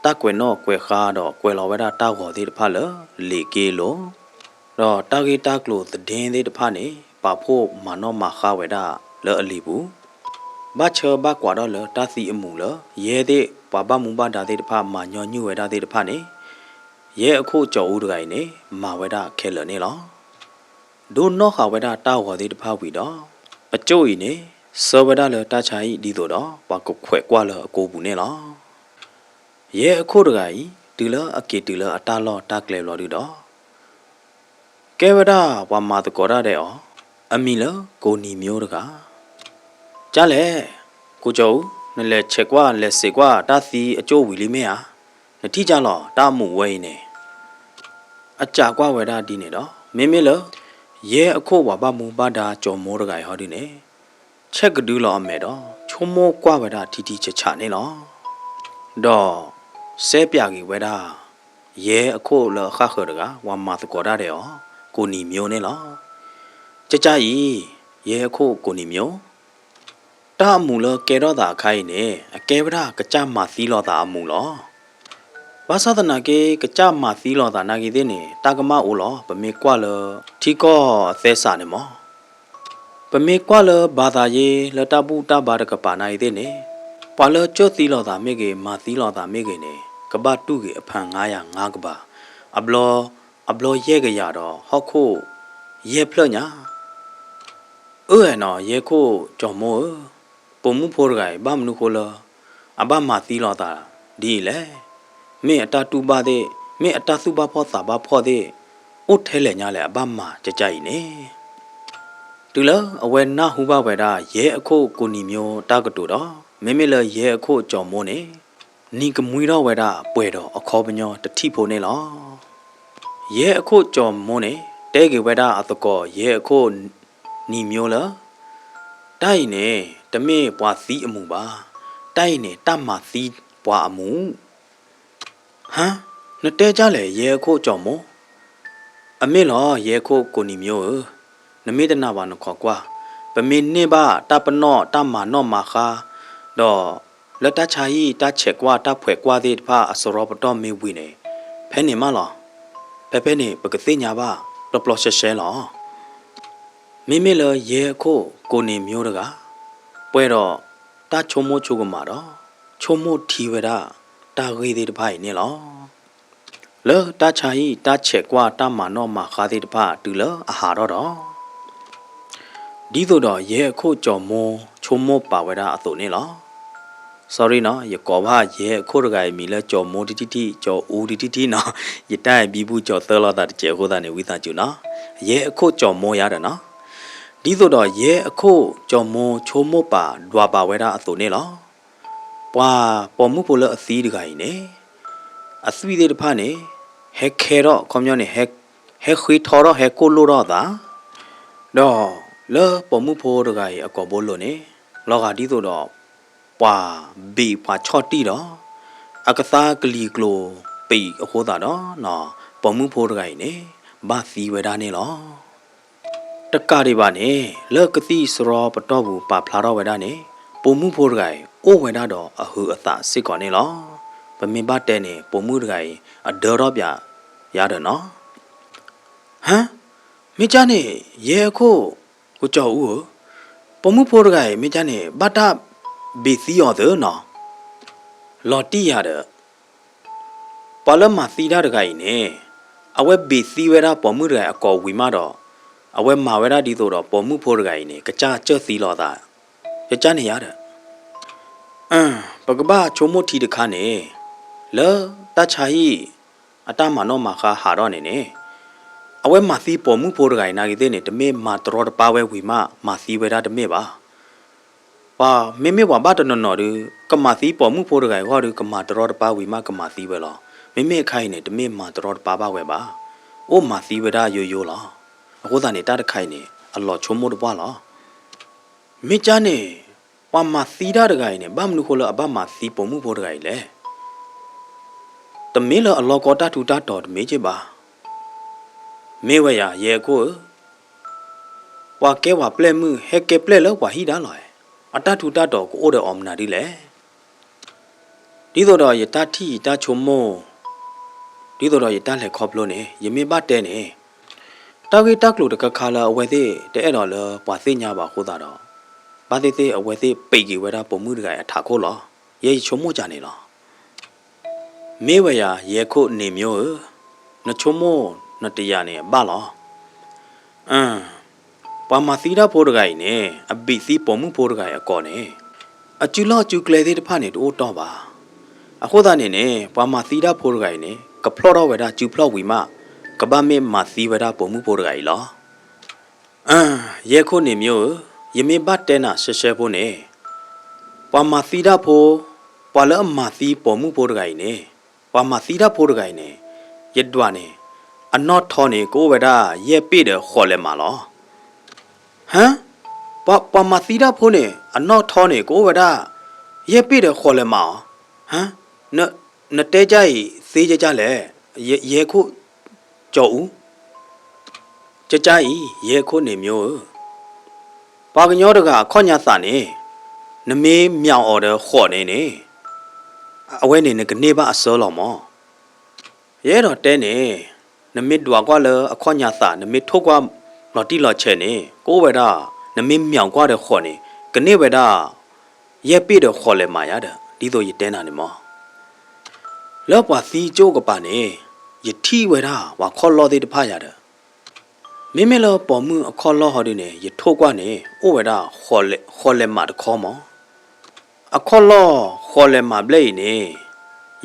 တၢ်ကွဲးနီၣ်ကွဲးဃါဒီးကွဲးလီၤဝဲဒၣ်တၢ်ဂီၤသ့ၣ်တဖၣ်လၢလံာ်က့လိၤ, ဒီးတၢ်ဂ့ၢ်တၢ်ကျိၤသဒ့သ့ၣ်တဖၣ်န့ၣ် ပာ်ဖှိၣ်မၤနီၣ်မၤဃါဝဲဒၣ်လၢအလံာ်ပူၤ, ဘၣ်ဆၢဘၣ်ကွၢ်ထီၣ်လၢတၢ်သံအမူးလၢ ယဲသ့ၣ်ပှၤဘၣ်မူဘၣ်ဒါသ့ၣ်တဖၣ်မၤညီနုၢ်ဝဲဒၣ်သ့ၣ်တဖၣ်န့ၣ် ယဲအခိၣ်ကၠီၤအူတဂၤအံၤန့ၣ် မၤဝဲဒၣ်ခဲလၢာ်န့ၣ်လီၤ. ဒိးနီၣ်ဃာ်ဝဲဒၣ်တၢ်ဂီၤသ့ၣ်တဖၣ်ဝံၤဒီး အကၠိၣ်အံၤန့ၣ် ဆှၢဝဲဒၣ်လၢတၢ်ဆါဟံၣ်ဒ်သိးဒီး ပှၤကခွဲးကွၢ်လၢအကိာ်ပူၤန့ၣ်လီၤ. ယဲအခိၣ်တဂၤအံၤ တုၤလၢအက့ၤတုၤလၢအတၢ်လီၢ်တၢ်ကျဲဘျီဒုဒီး ကဲဝဲဒၣ်ပှၤမၤသကိးတၢ်ဒီးအီၤ အမံၤလၢကိးနံၤမျိတဂၤ ကၢ်လဲၣ်, ကိၢ်ကၠီၤအူ, နလဲၤဆဲးကွၢ်လဲၤစံးကွၢ်တၢ်သံအကၠိၣ်ဝံၤလံမ့ၢ်ဧါ, နထံၣ်ကၢ်လီၤ တၢ်အမူးဝဲအံၤန့ၣ် အစံးကွၢ်ဝဲဒၣ်ဒ်န့ၣ်ဒီး မ့မ့ၢ်လၢ ယဲအခိၣ်ပှၤဘၣ်မူဘၣ်ဒါကၠီၤမိၢ်တဂၤအံၤဟီဒုန့ၣ် ဆဲးကဒုလီၤအမဲာ်ဒီး ဆိကမိၣ်ကွၢ်ဝဲဒၣ်ထံထံဆးဆးန့ၣ်လီၤ. ဒီး စဲးပၠးက့ၤဝဲဒၣ် ယဲအခိၣ်လၢအဃၣ်ဃၢၤတဂၤ ပှၤမၤသကိးတၢ်ဒီးအီၤ ကိးနံၤမျိန့ၣ်လီၤ. ကၢ်ကၢ်အံၤ ယဲအခိၣ်ကိးနံၤမျိ တၢ်အမူးလၢကဲထီၣ်သးအခါအံၤန့ၣ် အကဲဝဲဒၣ်ကစၢ်မၤသံလီၤသးအမူးလီၤ. ဘၣ်ဆၣ်သနာ်က့ ကစၢ်မၤသံလီၤသးနာ်က့သ့ၣ်န့ၣ် တၢ်ကမၣ်အိၣ်လီၤ. ပမ့ၢ်ကွၢ်လၢထံကီၢ်သဲစးန့ၣ်မး ပမ့ၢ်ကွၢ်လၢဘါသးယ့လၢတၢ်ဘူၣ်တၢ်ဘါတကပၤနာ်က့သ့ၣ်န့ၣ် ပှၤလၢကၢၢ်သံလီၤသးမ့ၢ်ဂ့ၤ မၤသံလီၤသးမ့ၢ်ဂ့ၤန့ၣ် ကဘၣ်တူၢ်ဂ့ၤအဖးငါးရာငါးကပၤ, အဘျီ, အဘျီယဲၢ်ကယၤဒီးဟီၣ်ခိၣ်ယဲၢ်ဖျၢၣ်ညါ. အၢၣ်နီၤ ယဲၢ်ခိၣ်ကၠီၤမိၢ်ဧၢ, ပိာ်မုၣ်ဖိတဂၤအံၤ ဘၣ်မနုၤဃိလၢ အဘၣ်မၤသံလီၤသးဒ်အံၤလဲၣ်. မ့ၢ်အတၢ်တူၢ်ဘၣ်သ့ၣ်, မ့ၢ်အတၢ်သူၣ်ဘၣ်ဖှီၣ်သးဘၣ်ဖှီၣ်သ့ၣ် အိၣ်ထဲလဲၣ်ညါလဲၣ် အဘၣ်မၤကကါအံၤန့ၣ်. တုၤလၢအဝဲနၢ်ဟူဘၣ်ဝဲဒၣ် ယဲၢ်အခိၣ်ကိးနံၤမိတၢ်ကတိၤဒီး, မ့မ့ၢ်လၢယဲၢ်အခိၣ်ကၠီၤမိၢ်န့ၣ် နံၤကမှံထီၣ်ဝဲဒၣ်ပှဲၤဒီးအခီပညီတထံၣ်ဖိန့ၣ်လီၤ. ယဲၢ်အခိၣ်ကၠီၤမိၢ်န့ၣ် တဲက့ၤဝဲဒၣ်အသကိးယဲၢ်အခိၣ်နံၤမိလၢ တၢ်အံၤန့ၣ် တမ့ၢ်ပှၤသံအမူးဘၣ်. တၢ်အံၤန့ၣ် တၢ်မၤသံပှၤအမူး. ဟါ, နတဲဒ်လဲၣ် ယဲၢ်အခိၣ်ကၠီၤမိၢ်. အမ့ၢ်လီၤ ယဲၢ်အခိၣ်ကိးနံၤမိဧၢ, နမ့ၢ်တနာ်ဘၣ်နခိးကွၢ်, ပမ့ၢ်န့ၢ်ဘၣ်တၢ်ပနီၣ်တၢ်မၤနီၣ်မၤဃါ, ဒီးလၢတၢ်ဆါဟံၣ်တၢ်ဆဲးကွၢ်တၢ်ဖှဲးကွၢ်သ့ၣ်တဖၣ် အစရီပတီၢ်မ့ၢ်ဝံၤန့ၣ်, ဖဲန့ၣ်မးလီၤ. ဖဲဖဲန့ၣ် ပကသ့ၣ်ညါဘၣ်ပျီပျီရှဲရှဲလီၤ. မ့မ့ၢ်လၢယဲၢ်အခိၣ်ကိးနံၤမိတဂၤ, ပှဲၤဒီးတၢ်ဆိကမိၣ်ဆိကမးဒီး ဆိကမိၣ်ထံဝဲဒၣ်တၢ်ဂ့ၢ်သ့ၣ်တဖၣ်အံၤန့ၣ်လီၤ. လၢတၢ်ဆါဟံၣ်တၢ်ဆဲးကွၢ်တၢ်မၤနီၣ်မၤဃါသ့ၣ်တဖၣ်တုၤလၢအဟးထီၣ်ဒီး ဒ်သိးဒီးယဲၢ်အခိၣ်ကၠီၤမိၢ်ဆိကမိၣ်ပာ်ဝဲဒၣ်အသိးန့ၣ်လီၤ. Sorry နီၤ, ယကိးဘၣ်ယဲၢ်အခိၣ်တဂၤအံၤမံၤလၢကၠီၤမိၢ်တထံၣ်ထံၣ် ကၠီၤအူတထံၣ်ထံၣ်နီၤ, ယတၢ်အံၤဘံဘူကၠီၤသၢလိာ်သးတစဲးအဃိသတးန့ၣ် ဝံသးစူၤနီၤ, ယဲၢ်အခိၣ်ကၠီၤမိၢ်ယါဒီးနီၤ. ဒ်သိးဒီးယဲၢ်အခိၣ်ကၠီၤမိၢ်ဆိကမိၣ်ပာ်ဒွးပာ်ဝဲဒၣ်အသိးန့ၣ်လီၤ. ပှၤပိာ်မုၣ်ဖိလၢအသံတဂၤအံၤန့ၣ် အသွံၣ်သ့ၣ်တဖၣ်န့ၣ် ဟဲခဲထီၣ် ခီပညီန့ၣ် ဟဲဃ့ထီထီၣ်ဟဲကိၢ်လိၣ်ထီၣ်အသး, ဒီးလၢပိာ်မုၣ်ဖိတဂၤအံၤအကိာ်ဘိလိၤန့ၣ် လီၤဂာ်ဒ်သိးဒီး ပှၤဘ့ၣ်ပှၤဆီၣ်တံၢ်ဒီး အကသါကလံၤကျိၤပံာ်အဃိသတးဒီး ပိာ်မုၣ်ဖိတဂၤအံၤန့ၣ် ဘၣ်သံဝဲဒၣ်န့ၣ်လီၤ. တကးဒံးဘၣ်န့ၣ် လၢကသံၣ်စရီပတီၢ်ပူၤပာ်ဖျါထီၣ်ဝဲဒၣ်န့ၣ် ပိာ်မုၣ်ဖိတဂၤအံၤ အိၣ်ဝဲဒၣ်ဒီးအဟုးအသးစ့ၢ်ကီးန့ၣ်လီၤ. ပမ့ၢ်ဘၣ်တဲန့ၣ် ပိာ်မုၣ်တဂၤအံၤ အဒၢထီၣ်ပၠးယၤဒီးနီၤ. ဟါ, မ့ၢ်ကၢ်န့ၣ် ယဲၢ်အခိၣ်ကၠီၤအူဧၢ, ပိာ်မုၣ်ဖိတဂၤအံၤ မ့ၢ်ကၢ်န့ၣ် ဘၣ်တၢ်ဘ့ၣ်သံအီၤသ့နီၤ. လီၤတံၢ်ယၤဒီး ပှၤလၢမၤသံတၢ်တဂၤအံၤန့ၣ် အဝဲဘ့ၣ်သံဝဲဒၣ်ပိာ်မုၣ်တဂၤအံၤအကိာ်ဝံၤမးဒီး အဝဲမၤဝဲဒၣ်ဒ်သိးဒီးပိာ်မုၣ်ဖိတဂၤအံၤန့ၣ် ကစၢ်ကၢၢ်သံလီၤသး, ယကၢ်န့ၣ်ယါဒီး ပကဘၣ်ဆိကမိၣ်ထံတခါန့ၣ် လၢတၢ်ဆါဟံၣ်အတၢ်မၤနီၣ်မၤဃါဟးထီၣ်န့ၣ်န့ၣ် အဝဲမၤသံပိာ်မုၣ်ဖိတဂၤအံၤနာ်က့သ့ၣ်န့ၣ် တမ့ၢ်မၤတရီတပါဝဲဝံၤမး မၤသံဝဲဒၣ်တမ့ၢ်ဘၣ်. ပှၤမ့မ့ၢ်ပှၤဘၣ်တနီၤနီၤဒီး ကမၤသံပိာ်မုၣ်ဖိတဂၤအံၤဂီၢ်ဒီး ကမၤတရီတပါဝံၤမးကမၤသံဝဲလီၤ. မ့မ့ၢ်အခါအံၤန့ၣ် တမ့ၢ်မၤတရီတပါဘၣ်ဝဲဘၣ်. အိၣ်မၤသံဝဲဒၣ်ယိယိလီၤ. အဃိသတးန့ၣ် တၢ်တခါအံၤန့ၣ် အလီၤဆိကမိၣ်တပှၢ်လီၤ. မ့ၢ်ကၢ်န့ၣ် ပှၤမၤသံတၢ်တဂၤအံၤန့ၣ် ဘၣ်မနုၤဃိလၢအဘၣ်မၤသံပိာ်မုၣ်ဖိတဂၤအံၤလဲၣ်. တမ့ၢ်လၢအလီၢ်ကီတၢ်ထူးတၢ်တီၤတမ့ၢ်က့ဘၣ်. မ့ၢ်ဝဲယၤ ယဲခိၣ်ဧၢ, ပှၤကဲပှၤပျဲၢ်မုၣ် ဟဲကဲပျဲၢ်လၢပှၤဟံၣ်ဒါလီၤ. အတၢ်ထူးတၢ်တီၤကအိၣ်ဒီးအီၤမနုၤဒ်လဲၣ်. ဒ်သိးဒီးယတၢ်ထံၣ်ယတၢ်ဆိကမိၣ်, ဒ်သိးဒီးယတၢ်လဲၤခီဖျိန့ၣ် ယမ့ၢ်ဘၣ်တဲန့ၣ်, တၢ်ဂ့ၢ်တၢ်ကျိၤတခါခါလၢအဝဲသ့ၣ်တအဲၣ်ဒိးလၢပှၤသ့ၣ်ညါဘၣ်အဃိသတးဒီး, ဘၣ်သ့ၣ်သ့ၣ်အဝဲသ့ၣ်ပံးက့ၤဝဲဒၣ်ပိာ်မုၣ်တဂၤအံၤအထးခိၣ်လီၤ. ယဲယဆိကမိၣ်ကၢ်န့ၣ်လီၤ. မ့ၢ်ဝဲယၤ ယဲခိၣ်န့ၣ်မ့ၢ်ဧၢ, နဆိကမိၣ်နတယာ်န့ၣ်ဘၣ်လီၤ. ပှၤမၤသံတၢ်ဖိတဂၤအံၤန့ၣ် အဘ့ၣ်သံပိာ်မုၣ်ဖိတဂၤအံၤအကိာ်န့ၣ်, အစုလီၢ်စုကျဲသ့ၣ်တဖၣ်န့ၣ် တအိၣ်တီၢ်ဘၣ်. အဃိသတးန့ၣ်န့ၣ် ပှၤမၤသံတၢ်ဖိတဂၤအံၤန့ၣ် ကဖျီၣ်ထီၣ်ဝဲဒၣ်စုဖျီၣ်ဝံၤမး ကဘၣ်မ့ၢ်မၤသံဝဲဒၣ်ပိာ်မုၣ်ဖိတဂၤအံၤလီၤ. ယဲခိၣ်န့ၣ်မ့ၢ်ဧၢ, ယမ့ၢ်ဘၣ်တဲနၤရှဲရှဲဖိန့ၣ်, ပှၤမၤသံတၢ်ဖိ, ပှၤလၢအမၤသံပိာ်မုၣ်ဖိတဂၤအံၤန့ၣ်, ပှၤမၤသံတၢ်ဖိတဂၤအံၤန့ၣ်, ယဒွးန့ၣ်, အနီၢ်ထီန့ၣ် ကအိၣ်ဝဲဒၣ်ယဲၢ်ပ့ၢ်ဒီးဃိးလဲၤမးလီၤ. ဟါ, ပှၤမၤသံတၢ်ဖိန့ၣ် အနီၢ်ထီန့ၣ် ကအိၣ်ဝဲဒၣ်ယဲၢ်ပ့ၢ်ဒီးဃိးလဲၤမးအီၤ. ဟါ, နတဲကၢ်အံၤသ့ကၢ်လဲၣ်, ယဲခိၣ်ကၠီအူ, ကၢ်အံၤ ယဲခိၣ်န့ၣ်မ့ၢ်ဧၢ, ပှၤကညီတဂၤအခီၣ်ညါသးန့ၣ် နမ့ၢ်မၠၣ်အီၤဒီးဃိးန့ၣ်န့ၣ် အဝဲန့ၣ်နကန့ၢ်ဘၣ်အစၢလီၤမး. ယအဲၣ်ဒိးတဲန့ၣ် နမ့ၢ်ဒွးကွၢ်လၢအခီၣ်ညါသး နမ့ၢ်ထိၣ်ကွၢ်လီၤတံၢ်လီၤဆဲးန့ၣ် ကအိၣ်ဝဲဒၣ် နမ့ၢ်မၠၣ်ကွၢ်ဒီးဃိးန့ၣ် ကန့ၢ်ဝဲဒၣ် ယဲၢ်ပ့ၢ်ဒီးဃိးလဲၤမးယါဒီး ဒ်သိးယတဲနၤန့ၣ်မး. လၢပှၤသံကၠိကပၤန့ၣ် ယထံၣ်ဝဲဒၣ်ပှၤခီၣ်လီၢ်သ့ၣ်တဖၣ်ယါဒီး မ့မ့ၢ်လၢပိာ်မုၣ်အခီၣ်လီၢ်ဟီဒုန့ၣ် ယထိၣ်ကွၢ်န့ၣ် အိၣ်ဝဲဒၣ် ဃိးလဲၤမးတခီမး. အခီၣ်လီၢ်ဃိးလဲၤမးဘျဲၣ်အံၤန့ၣ်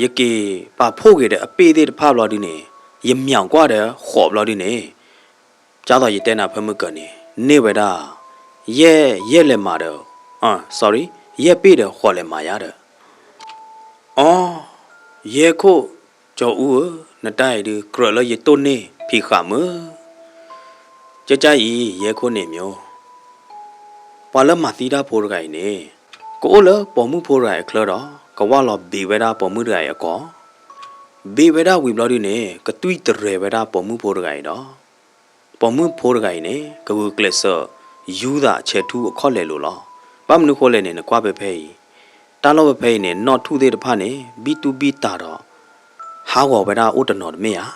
ယက့ၤပာ်ဖှိၣ်က့ၤဒီးအပ့ၢ်သ့ၣ်တဖၣ်ဘျီဒုန့ၣ် ယမၠၣ်ကွၢ်ဒီးဃိးဘျီဒုန့ၣ် ကၢ်သိးယတဲနၤဖဲမုၢ်ကၢၤန့ၣ် န့ၢ်ဝဲဒၣ် ယဲၢ် ယဲၢ်လဲၤမးဒီး sorry ယဲၢ်ပ့ၢ်ဒီးဃိးလဲၤမးယါဒီး အီ ယဲၢ်ခိၣ်ကၠီၤအူဧၢ, နတၢ်အံၤဒုး ကြၢးလၢယတိၢ်န့ၢ်ဖံးဃာ်မုၢ်. ကကါအံၤ ယဲၢ်ခိၣ်န့ၣ်မၠိ ပှၤလၢမၤသံတၢ်ဖိတဂၤအံၤန့ၣ် ကအိၣ်လၢပိာ်မုၣ်ဖိတဂၤအံၤအချၢဒီး ကဝၢ်လီၤဘ့းဝဲဒၣ်ပိာ်မုၣ်တဂၤအံၤအကိာ်, ဘ့းဝဲဒၣ်ဝံၤဘျီဒုန့ၣ် ကတွံၢ်တရဲၤဝဲဒၣ်ပိာ်မုၣ်ဖိတဂၤအံၤဒီး ပိာ်မုၣ်ဖိတဂၤအံၤန့ၣ် ကဂုာ်ကျဲးစၢး ယူသးဆဲးထူအခီၣ်လဲၤလိၤလီၤ. ဘၣ်မနုၤဃိလဲၣ်န့ၣ် နကွၢ်ဖဲဖဲအံၤ တၢ်လီၢ်ဖဲဖဲအံၤန့ၣ် နီၣ်ထူၣ်သ့ၣ်တဖၣ်န့ၣ် ဘံၣ်တူၢ်ဘံၣ်တၢ်ဒီး ဟးဂီၤဝဲဒၣ်အိၣ်တနီၤတမ့ၢ်ဧါ.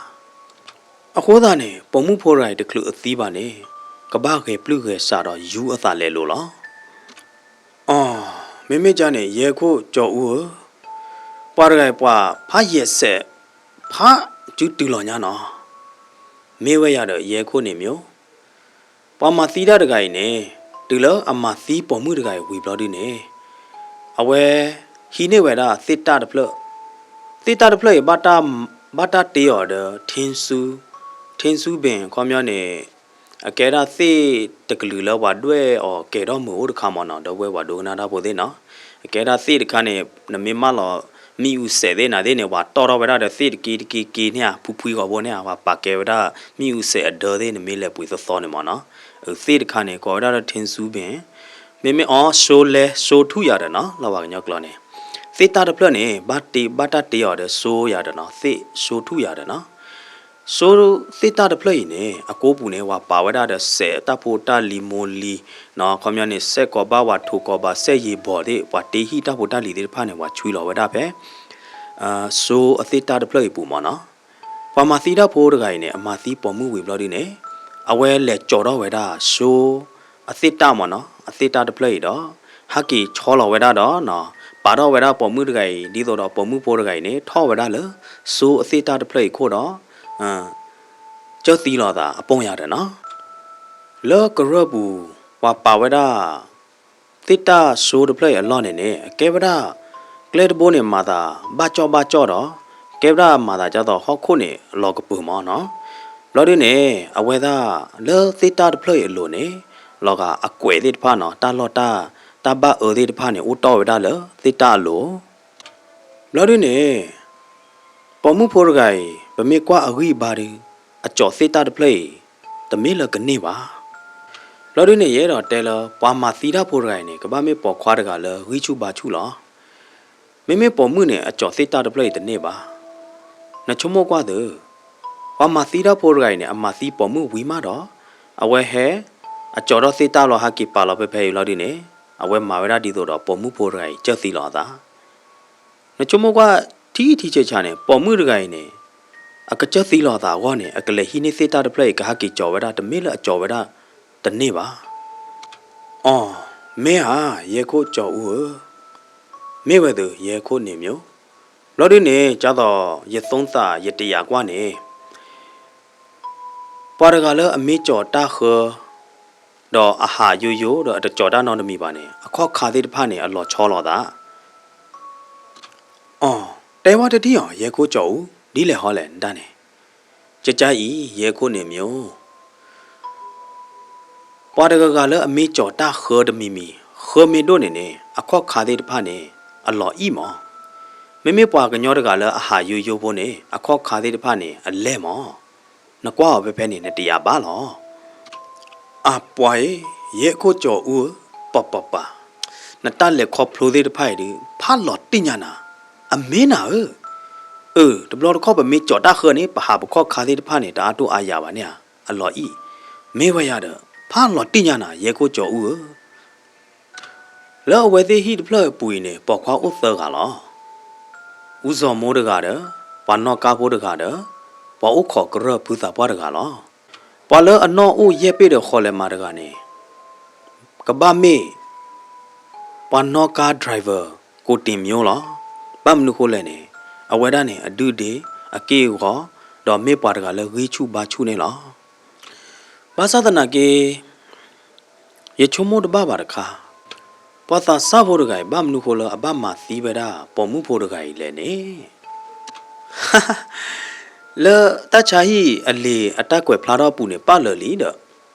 အဃိသတးန့ၣ် ပိာ်မုၣ်ဖိတဂၤအံၤတချုးအသံဘၣ်န့ၣ် ကဘၣ်ဂဲၤပျုၢ်ဂဲၤဆးဒီးယူအသးလဲၤလိၤလီၤ. အီ မ့မ့ၢ်ကါန့ၣ် ယဲၢ်ခိၣ်ကၠီၤအူဧၢ, ပှၤတဂၤအံၤပှၤဖးယဲၢ်စဲး ဖးစုတုၤလီၤညါနီၤ. မ့ၢ်ဝဲယၤဒီးယဲၢ်ခိၣ်န့ၣ်မၠိ ပှၤမၤသံတၢ်တဂၤအံၤန့ၣ် တုၤလၢအမၤသံပိာ်မုၣ်တဂၤအံၤဝံၤဘျီဒုန့ၣ် အဝဲ ဟံးန့ၢ်ဝဲဒၣ်သ့ၣ်တၢ်တဖျၢၣ်, သ့ၣ်တၢ်တဖျၢၣ်အံၤ ဘၣ်တၢ်တ့အီၤဒီး ထ့ဆူ, ထ့ဆူဘ့ၣ် ခီပညီန့ၣ် အကဲဒၣ်သ့ၣ်တကလုာ်လၢပှၤဒွဲၣ်အီၤကဲၤထီၣ်မုာ်အိၣ်တခါမးနီၤ, ဒီပုၢ်ဝဲၢ်ပှၤဒိကနၣ်တၢ်ဖိသ့ၣ်နီၤ, အကဲဒၣ်သ့ၣ်တခါန့ၣ် နမ့ၢ်မၢလီၤ မ့ၣ်အူစဲးသ့ၣ်နၤသ့ၣ်န့ၣ် ပှၤတီၢ်ထီၣ်ဝဲဒၣ်ဒီးသ့ၣ်တက့တက့က့န့ၣ်ဧါ ဖုဖှံဂီၤဖိန့ၣ်ဧါ ပှၤပာ်ကဲဝဲဒၣ် မ့ၣ်အူစဲးအဒၢသ့ၣ် နမ့ၢ်လဲၤပှ့ၤသီသီန့ၣ်မးနီၤ, အသ့ၣ်တခါန့ၣ် ကိးဝဲဒၣ်လၢထ့ဆူဘ့ၣ်, မ့မ့ၢ်အီၤ ဆိလဲ ဆိထူၣ်ယၤဒီးနီၤ လၢပှၤကညီကျိာ်န့ၣ် သ့ၣ်တၢ်တဖျၢၣ်န့ၣ် ဘၣ်တ့ ဘၣ်တၢ်တ့အီၤဒီး ဆိယၤဒီးနီၤ သ့ၣ်ဆိထူၣ်ယၤဒီးနီၤ ဆိသ့ၣ်တၢ်တဖျၢၣ်အံၤန့ၣ် အကိပူၤန့ၣ် ပှၤပာ်ဝဲဒၣ်ဒီးစဲးတၢ်ဖိတၢ်လံၤမိၢ်လံၤနီၤ, ခီပညီန့ၣ် စဲးကီးဘၣ်ဝၤထိးကီးဘၣ် စဲးယံၤဘီၣ်သ့ၣ် ပှၤတ့ဟံၣ်တၢ်ဖိတၢ်လံၤသ့ၣ်တဖၣ်န့ၣ် ပှၤဆွံလီၤဝဲဒၣ်ဖဲ ဆိအသ့ၣ်တၢ်တဖျၢၣ်အံၤပူၤမးနီၤ. ပှၤမၤသံတၢ်ဖိတဂၤအံၤန့ၣ် အမၤသံပိာ်မုၣ်ဝံၤဘျီဒုန့ၣ် အဝဲလဲၤကၠီၤထီၣ်ဝဲဒၣ်ဆိ အသ့ၣ်တၢ်မးနီၤ အသ့ၣ်တၢ်တဖျၢၣ်အံၤဒီး ဟဲက့ၤဆီလီၤဝဲဒၣ်ဒီးနီၤ ပာ်ထီၣ်ဝဲဒၣ်ပိာ်မုၣ်တဂၤအံၤ ဒ်သိးဒီးပိာ်မုၣ်ဖိတဂၤအံၤန့ၣ် ထီၣ်ဝဲဒၣ်လၢ ဆိအသ့ၣ်တၢ်တဖျၢၣ်အံၤခိၣ်ဒီး ကၢၢ်သံလီၤသးအပိၢ်ယၤဒီးနီၤ လၢကရၢၢ်ပူၤ ပှၤပာ်ဝဲဒၣ် သ့ၣ်တၢ်ဆိတဖျၢၣ်အံၤအလီၢ်န့ၣ်န့ၣ် အကဲဝဲဒၣ် ကျဲတဘိန့ၣ် မၤသးဘၣ်ကၠီၣ်ဘၣ်ကၠီၣ်ဒီး ကဲဝဲဒၣ်မၤသးဒ်သိးဟီၣ်ခိၣ်န့ၣ် လီၤကပၢၤမးနီၤ. ဘျီဒုန့ၣ် အဝဲဒၣ်လၢသ့ၣ်တၢ်တဖျၢၣ်အံၤအလိၤန့ၣ် လီၤဂာ်အကွဲးသ့ၣ်တဖၣ်နီၤ တၢ်လီၢ်တၢ် တၢ်ဘၣ်အၢသ့ၣ်တဖၣ်န့ၣ် အိၣ်တီၢ်ဝဲဒၣ်လၢသ့ၣ်တၢ်အလိၤ ဘျီဒုန့ၣ် ပိာ်မုၣ်ဖိတဂၤအံၤ ပမ့ၢ်ကွၢ်အဂံၢ်အဘါဒီး အကၠီၤသ့ၣ်တၢ်တဖျၢၣ်အံၤ တမ့ၢ်လၢကန့ၢ်ဘၣ်. ဘျီဒုန့ၣ် ယအဲၣ်ဒိးတဲလၢ ပှၤမၤသံတၢ်ဖိတဂၤအံၤန့ၣ် ကဘၣ်မ့ၢ်ပိာ်ခွါတဂၤလၢဂံၢ်ဆူၣ်ဘါဆူၣ်လီၤ. မ့မ့ၢ်ပိာ်မုၣ်န့ၣ် အကၠီၤသ့ၣ်တၢ်တဖျၢၣ်အံၤတန့ၢ်ဘၣ်. နဆိကမိၣ်ကွၢ်သု, ပှၤမၤသံတၢ်ဖိတဂၤအံၤန့ၣ် အမၤသံပိာ်မုၣ်ဝံၤမးဒီး အဝဲဟဲ အကၠီၤထီၣ်သ့ၣ်တၢ်လီၤ ဟဲက့ၤပာ်လီၤဖဲဖဲအံၤလီၤဒုန့ၣ် အဝဲမၤဝဲဒၣ်ဒ်သိးဒီးပိာ်မုၣ်ဖိတဂၤအံၤ ကၢၢ်သံလီၤအသး နဆိကမိၣ်ကွၢ်ထံထံဆးဆးန့ၣ် ပိာ်မုၣ်တဂၤအံၤန့ၣ် အကစၢၢ်သံလီၤအသးအဂီၢ်န့ၣ် အကလဲၤဟံးန့ၢ်သ့ၣ်တၢ်တဖျၢၣ်အံၤ ကဟဲက့ၤကၠီၤဝဲဒၣ် တမ့ၢ်လၢအကၠီၤဝဲဒၣ်တန့ၢ်ဘၣ်. အီၤ, မ့ၢ်ဧါ, ယဲၢ်ခိၣ်ကၠီၤအူဧၢ, မ့ၢ်ဝဲသု ယဲၢ်ခိၣ်န့ၣ်မၠိ, ဘျီဒုန့ၣ် ကၢ်သိးယသိသးယတယာ်ကွၢ်န့ၣ် ပှၤတဂၤလၢအမ့ၢ်ကၠီၤတၢ်ဃၢ ဒီးအဟးယိယိ ဒီးအတကၠီၤတၢ်နီတမံၤဘၣ်န့ၣ် အခီၣ်ခါသ့ၣ်တဖၣ်န့ၣ် အလီၤဆီလိာ်သး. အီၤ, တဲဝဲတထံၣ်အီၤ ယဲၢ်ခိၣ်ကၠီၤအူ, ဒ်လဲၣ်ဟီလဲၣ်နတၢ်န့ၣ်, ကကါအံၤ ယဲၢ်ခိၣ်န့ၣ်မၠိ ပှၤတဂၤဂၤလၢအမ့ၢ်ကၠီၤတၢ်ဃၢတမံၤမံၤ ဃၢမ့ၢ်ဒိၣ်န့ၣ်န့ၣ် အခီၣ်ခါသ့ၣ်တဖၣ်န့ၣ် အလီၤအံၣ်မး. မ့မ့ၢ်ပှၤကညီတဂၤလၢအဟးယိယိဖိန့ၣ် အခီၣ်ခါသ့ၣ်တဖၣ်န့ၣ် အလဲၢ်မး. နကွၢ်အီၤဖဲဖဲန့ၣ် နတယာ်ဘၣ်လီၤ. အပှၤအံၤ ယဲၢ်ခိၣ်ကၠီၤအူဧၢ, ပပပ, နတၢ်လဲၤခီဖျိသ့ၣ်တဖၣ်အံၤဒီး ဖးလီၤတံၢ်ညါနၤ, အမ့ၢ်နၤဧၢ. အၢ တဘျီတခီၣ်ပမ့ၢ်ကၠီၤတၢ်ဃၢန့ၣ် ပဟးပခီၣ်ခါသ့ၣ်တဖၣ်န့ၣ် တအါတိၢ်အါယၤဘၣ်န့ၣ်ဧါ, အလီၤအံၣ်, မ့ၢ်ဝဲယၤဒီး ဖးလီၤတံၢ်ညါနၤ ယဲၢ်ခိၣ်ကၠီၤအူဧၢ. လၢအဝဲသ့ၣ်ဟံၣ်တဖျၢၣ်အပူၤအံၤန့ၣ် ပိာ်ခွါအိၣ်သၢဂၤလီၤ. အူစီၤမိၢ်တဂၤဒီး, ပှၤနီၣ်ကါဖိတဂၤဒီး, ပှၤအိၣ်ခိးကရၢၢ်ဖုသးပှၢ်တဂၤလီၤ. ပှၤလၢအနီၣ်အိၣ်ယဲၢ်ပ့ၢ်ဒီးဃီလဲၤမးတဂၤန့ၣ် ကဘၣ်မ့ၢ် ပှၤနီၣ်ကါ driver ကိးတ့ၢ်မၠိလီၤ. ဘၣ်မနုၤဃိလဲၣ်န့ၣ်, အဝဲဒၣ်န့ၣ် အဒုၣ်ဒ့, အက့ၢ်အဂီၤ, ဒီးမ့ၢ်ပှၤတဂၤလၢဂံၢ်ဆူၣ်ဘါဆူၣ်န့ၣ်လီၤ. ဘၣ်ဆၣ်သနာ်က့ ယဆိကမိၣ်တဘၣ်ဘၣ်တခါ, ပှၤသးစၢ်ဖိတဂၤအံၤ ဘၣ်မနုၤဃိလၢအဘၣ်မၤသံဝဲဒၣ်ပိာ်မုၣ်ဖိတဂၤအံၤလဲၣ်န့ၣ် လၢတၢ်ဆါဟံၣ်အလံာ်အတၢ်ကွဲးဖျါထီၣ်အပူၤန့ၣ် ပာ်လၢာ်လံဒီး,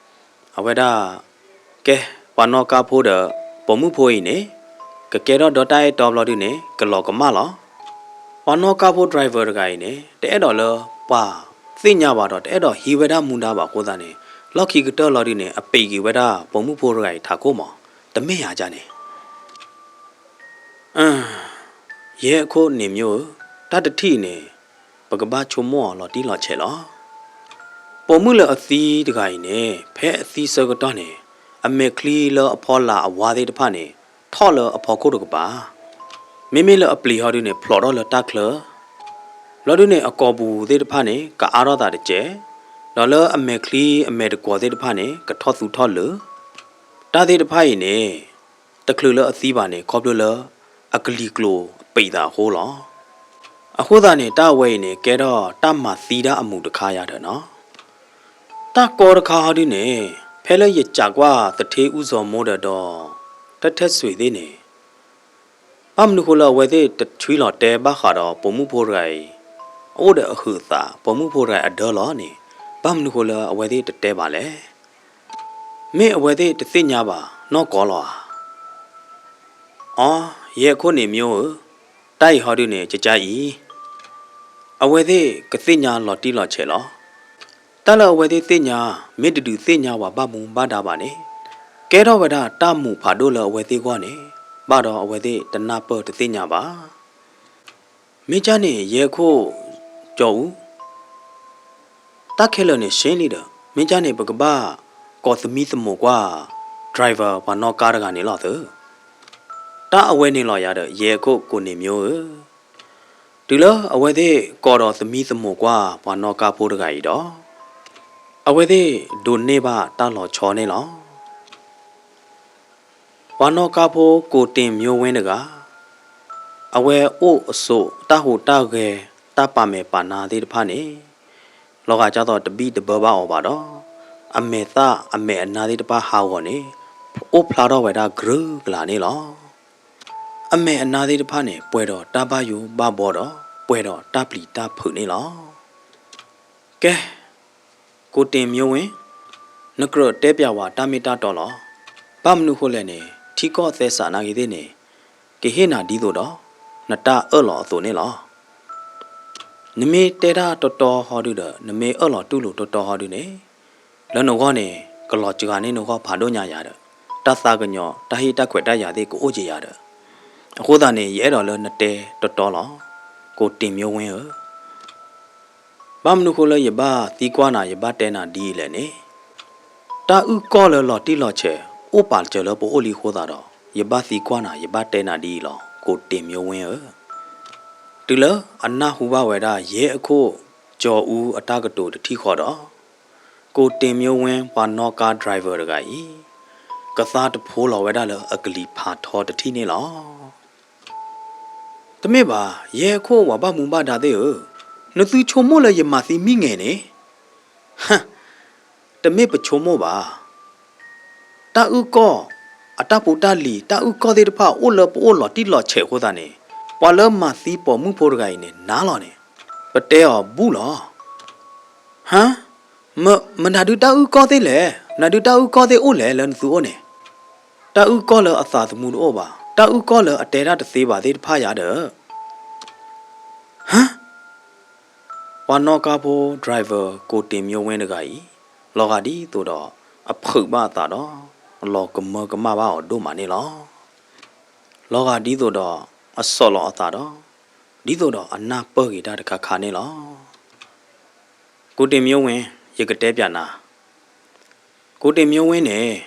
အဝဲဒၣ်, ကဲ, ပှၤနီၣ်ကါဖိဒီးပိာ်မုၣ်ဖိအံၤန့ၣ် ကကဲထီၣ်ဒီးတၢ်အဲၣ်တီဘျီဒုန့ၣ် ကလီၤကမၣ်လီၤ. ပှၤနီၣ်ကါဖိ driver တဂၤအံၤန့ၣ် တအဲၣ်ဒိးလၢပှၤသ့ၣ်ညါဘၣ်ဒီး တအဲၣ်ဒိးဟံးဝဲဒၣ်မူဒါဘၣ်အဃိသတးန့ၣ်, လီၢ်ခံကတၢၢ်လီၤဒုန့ၣ် အပ့းက့ၤဝဲဒၣ်ပိာ်မုၣ်ဖိတဂၤအံၤထးခိၣ်မး, တမ့ၢ်ယၤဒ်န့ၣ် ယဲၢ်ခိၣ်န့ၣ်မၠိဧၢ, တၢ်တထံၣ်အံၤန့ၣ် ပကဘၣ်ဆိကမိၣ်အီၤလီၤတံၢ်လီၤဆဲးလီၤ. ပိာ်မုၣ်လၢအသံတဂၤအံၤန့ၣ် ဖဲအသံဆၢကတီၢ်န့ၣ် အမဲာ်ချံလၢအဖီလာ်အဝါသ့ၣ်တဖၣ်န့ၣ် ထီၣ်လၢအဖီခိၣ်တကပၤ, မ့မ့ၢ်လၢအပျံၤဟီဒုန့ၣ် ဖျိးထီၣ်လၢတၢ်ချၢ, ဘျီဒုန့ၣ် အကိာ်ပူၤသ့ၣ်တဖၣ်န့ၣ် ကအါထီၣ်သးတစဲး, ဒီးလၢအမဲာ်ချံအမဲာ်တကွီၤသ့ၣ်တဖၣ်န့ၣ် ကထီၣ်သူထီၣ်လၢာ်, တၢ်သ့ၣ်တဖၣ်အံၤန့ၣ် တချုးလၢအသံဘၣ်န့ၣ် ခီဖျိလၢအကလံၤကျိၤပံးသးအဃိလီၤ. အဃိသတးန့ၣ် တၢ်အဝဲအံၤန့ၣ် ကဲထီၣ်တၢ်မၤသံတၢ်အမူးတခါယၤဒီးနီၤ. တၢ်ကီတခါဟီဒုန့ၣ် ဖဲလၢယစံးကွၢ်သထ့အူစီၤမိၢ်ဒီး ဒီး ထဲထဲဆွံးသ့ၣ်န့ၣ် ဘၣ်မနုၤဃိလၢအဝဲသ့ၣ်တဆွံလီၤတဲဘၣ်ဃးဒီးပိာ်မုၣ်ဖိတဂၤအံၤ အအိၣ်ဒီးအဟုးအသး ပိာ်မုၣ်ဖိတဂၤအံၤအဒၢလီၤန့ၣ် ဘၣ်မနုၤဃိလၢအဝဲသ့ၣ်တတဲဘၣ်လဲၣ်. မ့ၢ်အဝဲသ့ၣ်တသ့ၣ်ညါဘၣ်နီၢ်ကီၢ်လီၤဧါ. အိ, ယဲၢ်ခိၣ်န့ၣ်မၠိဧၢ, တၢ်အံၤဟီဒုန့ၣ် ကကါအံၤ အဝဲသ့ၣ်ကသ့ၣ်ညါလီၤတံၢ်လီၤဆဲးလီၤ. တၢ်လၢအဝဲသ့ၣ်သ့ၣ်ညါ မ့ၢ်တဒုးသ့ၣ်ညါပှၤဘၣ်မူဘၣ်ဒါဘၣ်န့ၣ် ကဲထီၣ်ဝဲဒၣ်တၢ်မူးဖးဒိၣ်လၢအဝဲသ့ၣ်ဂီၢ်န့ၣ် ဘၣ်ဒီးအဝဲသ့ၣ်တနၢ်ပၢၢ်တသ့ၣ်ညါဘၣ်. မ့ၢ်ကၢ်န့ၣ် ယဲၢ်ခိၣ်ကၠီအူ တၢ်ခဲလၢာ်န့ၣ် ရှဲလံဒီး မ့ၢ်ကၢ်န့ၣ် ပကဘၣ်ကိးသမံသမိးကွၢ် driver ပှၤနီၣ်ကါတဂၤန့ၣ်လီၤသု. တၢ်အဝဲန့ၣ်လီၤယၤဒီး ယဲၢ်ခိၣ်ကိးန့ၣ်မၠိဧၢ. တုၤလၢအဝဲသ့ၣ်ကိးဒီးသမံသမိးကွၢ်ပှၤနီၣ်ကါဖိတဂၤအံၤဒီး အဝဲသ့ၣ်ဒိးန့ၢ်ဘၣ်တၢ်လီၤဆီန့ၣ်လီၤ. ပှၤနီၣ်ကါဖိကိးတ့ၢ်မၠိဝ့တဂၤ အဝဲအိၣ်အဆိးတၢ်ဟူးတၢ်ဂဲၤ တၢ်ပာ်မဲာ်ပာ်နါသ့ၣ်တဖၣ်န့ၣ် လီၤဂာ်ဒ်သိးတဘံၣ်တဘၢဘၣ်အီၤဘၣ်ဒီး အမဲာ်သၣ်အမဲာ်အနါသ့ၣ်တဖၣ်ဟးဂီၤန့ၣ် အိၣ်ဖျါထီၣ်ဝဲဒၣ်ကရၢကလးန့ၣ်လီၤ. အမဲာ်အနါသ့ၣ်တဖၣ်န့ၣ် ပှဲၤဒီးတၢ်ဘၣ်ယိၣ်ဘၣ်ဘီဒီး ပှဲၤဒီးတၢ်ပျံၤတၢ်ဖုးန့ၣ်လီၤ. ကဲ, ကိးတ့ၢ်မၠိဝ့, နကြၢးတဲပျးဝဲတၢ်မ့ၢ်တၢ်တီလီၤ. ဘၣ်မနုၤဃိလဲၣ်န့ၣ် ထံကီၢ်သဲစးနာ်က့ၤသ့ၣ်န့ၣ် ကဟ့ၣ်နၤဒ်သိးဒီး နတၢ်အၢၣ်လီၤအသိးန့ၣ်လီၤ. နမ့ၢ်တဲတၢ်တီတီဟီဒုဒီး နမ့ၢ်အၢၣ်လီၤတူၢ်လိာ်တီတီဟီဒုန့ၣ် လၢနဂီၢ်န့ၣ် ကလီၤစှၤန့ၢ်နဂီၢ်ဖးဒိၣ်ညါယၤဒီး တၢ်သးကညီၤ တၢ်ဟ့ၣ်တၢ်ခွဲးတၢ်ယာ်သ့ၣ်ကအိၣ်က့ၤယၤဒီး အဃိသတးန့ၣ် ယအဲၣ်ဒိးလၢနတဲတီတီလီၤ. ကိးတ့ၢ်မၠိဝ့ဧၢ ဘၣ်မနုၤဃိလၢယဘၣ်သံကွၢ်နၤ ယဘၣ်တဲနၤဒ်အံၤလဲၣ်န့ၣ်, တၢ်အုၣ်ကီၢ်လၢလီၤတံၢ်လီၤဆဲး အိၣ်ပာ်စၢၤလၢပအိၣ်လံအဃိသတးဒီး ယဘၣ်သံကွၢ်နၤ ယဘၣ်တဲနၤဒ်အံၤလီၤ. ကိးတ့ၢ်မၠိဝ့ဧၢ, တုၤလၢအနၢ်ဟူဘၣ်ဝဲဒၣ် ယဲၢ်အခိၣ်ကၠီအူအတၢ်ကတိၤတထံၣ်ဃီဒီး ကိးတ့ၢ်မၠိဝ့ ပှၤနီၣ်ကါ driver တဂၤအံၤ ကသါတဖိလီၤဝဲဒၣ်လၢအကလံၤဖးထီတထံၣ်န့ၣ်လီၤ. တမ့ၢ်ဘၣ်, ယဲၢ်အခိၣ်ပှၤဘၣ်မူဘၣ်ဒါသ့ၣ်ဧၢ, နသုဆိကမိၣ်လၢယမၤသံမံငဲၣ်န့ၣ်, တမ့ၢ်ပဆိကမိၣ်ဘၣ်. တၢ်အုၣ်ကီၢ်အတၢ်ဖိတၢ်လံၤ တၢ်အုၣ်ကီၢ်သ့ၣ်တဖၣ်အိၣ်လၢပအိၣ်လီၤတံၢ်လီၤဆဲးအဃိသတးန့ၣ်, ပှၤလၢမၤသံပိာ်မုၣ်ဖိတဂၤအံၤန့ၣ် နၤလီၤန့ၣ်, ပတဲအီၤဘူၣ်လီၤ. ဟါ, မ, မနုၤဒုးတၢ်အုၣ်ကီၢ်သ့ၣ်လဲၣ်, မနုၤဒုးတၢ်အုၣ်ကီၢ်သ့ၣ်အိၣ်လဲၣ်လၢနသုအိၣ်န့ၣ်, တၢ်အုၣ်ကီၢ်လၢအသးသမူတအိၣ်ဘၣ်, တၢ်အုၣ်ကီၢ်လၢအတဲတၢ်တသ့ဘၣ်သ့ၣ်တဖၣ်ယၤဒီး, ဟါ ပှၤနီၣ်ကါဖိ driver ကိးတ့ၢ်မၠိဝ့တဂၤအံၤ လီၤဂာ်ဒ်သိးဒီးအဖုးဘၣ်အသးဒီး လီၤကမၢကမၣ်ဘၣ်အီၤဒိၣ်မးန့ၣ်လီၤ. လီၤဂာ်ဒ်သိးဒီးအဆီၣ်လီၤအသးဒီး ဒ်သိးဒီးအနၢ်ပၢၢ်ဂ့ၤတၢ်တခါခါန့ၣ်လီၤ. ကိးတ့ၢ်မၠိဝ့, ယကတဲပျးနၤ, ကိးတ့ၢ်မၠိဝ့န့ၣ်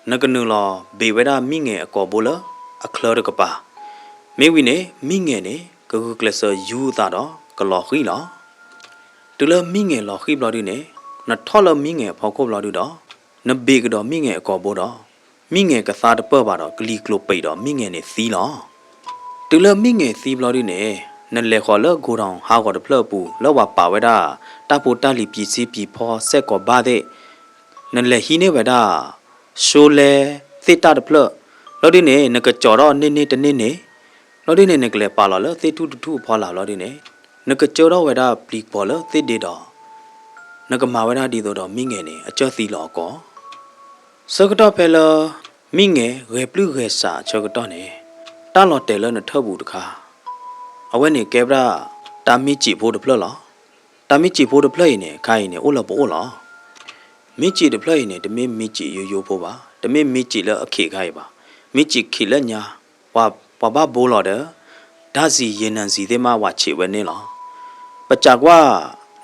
နကနုာ်လီၤဘ့ၣ်ဝဲဒၣ်မံငဲၢ်အကိာ်ဘိလၢအချၢတကပၤ, မ့ၢ်ဝံၤန့ၣ် မံငဲၢ်န့ၣ် ကဂုာ်ကျဲးစၢးယူၤအသးဒီးကလီၤဃံၤလီၤ. တုၤလၢမံငဲၢ်လီၤဃံၤဘျီဒုန့ၣ် နထီၣ်လၢမံငဲၢ်အဖီခိၣ်ဘျီဒုဒီး နဘ့ၣ်ကဒီးမံငဲၢ်အကိာ်ဘိဒီး မံငဲၢ်ကသါတပၢၢ်ဘၣ်ဒီး ကလံၤကျိၤပံာ်ဒီးမံငဲၢ်န့ၣ်သံလီၤ. တုၤလၢမံငဲၢ်သံဘျီဒုန့ၣ် နလဲၤဃီၤလၢ godown ဟးဂီၤတဖျၢၣ်အပူၤ လၢပှၤပာ်ဝဲဒၣ် တၢ်ဖိတၢ်လံၤပံၤစံပံၤဖီစဲၣ်ကီးဘၣ်သ့ၣ်, နလဲၤဟံးန့ၢ်ဝဲဒၣ် ရှိလဲသ့ၣ်တၢ်တဖျၢၣ်, ဘျီဒုန့ၣ် နကကၠီၤထီၣ်န့ၢ်န့ၢ်တန့ၢ်န့ၣ်, ဘျီဒုန့ၣ် နကလဲၤပာ်လီၤလၢသ့ၣ်ထူၣ်တထူၣ်အဖီလာ်ဘျီဒုန့ၣ် နကကၢထီၣ်ဝဲဒၣ်ပျံၤပီၤလၢသ့ၣ်ဒ့ဒီး နကမၤဝဲဒၣ်ဒ်သိးဒီးမံငဲၢ်န့ၣ် အကၢၢ်သံလီၤအကိာ် ဆၢကတီၢ်ဖဲလၢ မံငဲၢ်ဂဲၤပျုၢ်ဂဲၤဆးအဆၢကတီၢ်န့ၣ် တၢ်လီၤတဲာ်လၢနထၢၣ်ပူၤတခါ, အဝဲန့ၣ်ကဲဝဲဒၣ် တၢ်မ့ၢ်စံာ်ဖိတဖျၢၣ်လီၤ. တၢ်မ့ၢ်စံာ်ဖိတဖျၢၣ်အံၤန့ၣ် အခါအံၤန့ၣ် အိၣ်လၢပအိၣ်လီၤ. မ့ၢ်စံာ်တဖျၢၣ်အံၤန့ၣ် တမ့ၢ်မ့ၢ်စံာ်ယိယိဖိဘၣ်, တမ့ၢ်မ့ၢ်စံာ်လၢအခ့အခါအံၤဘၣ်, မ့ၢ်စံာ်ခံးလၢညါ, ပှၤဘၣ်ဘိလီၤဒီး ဓာတ်ဆီ ရေနံဆီသ့ၣ်မး ပှၤဆံးဝဲန့ၣ်လီၤ. ပစံးကွၢ်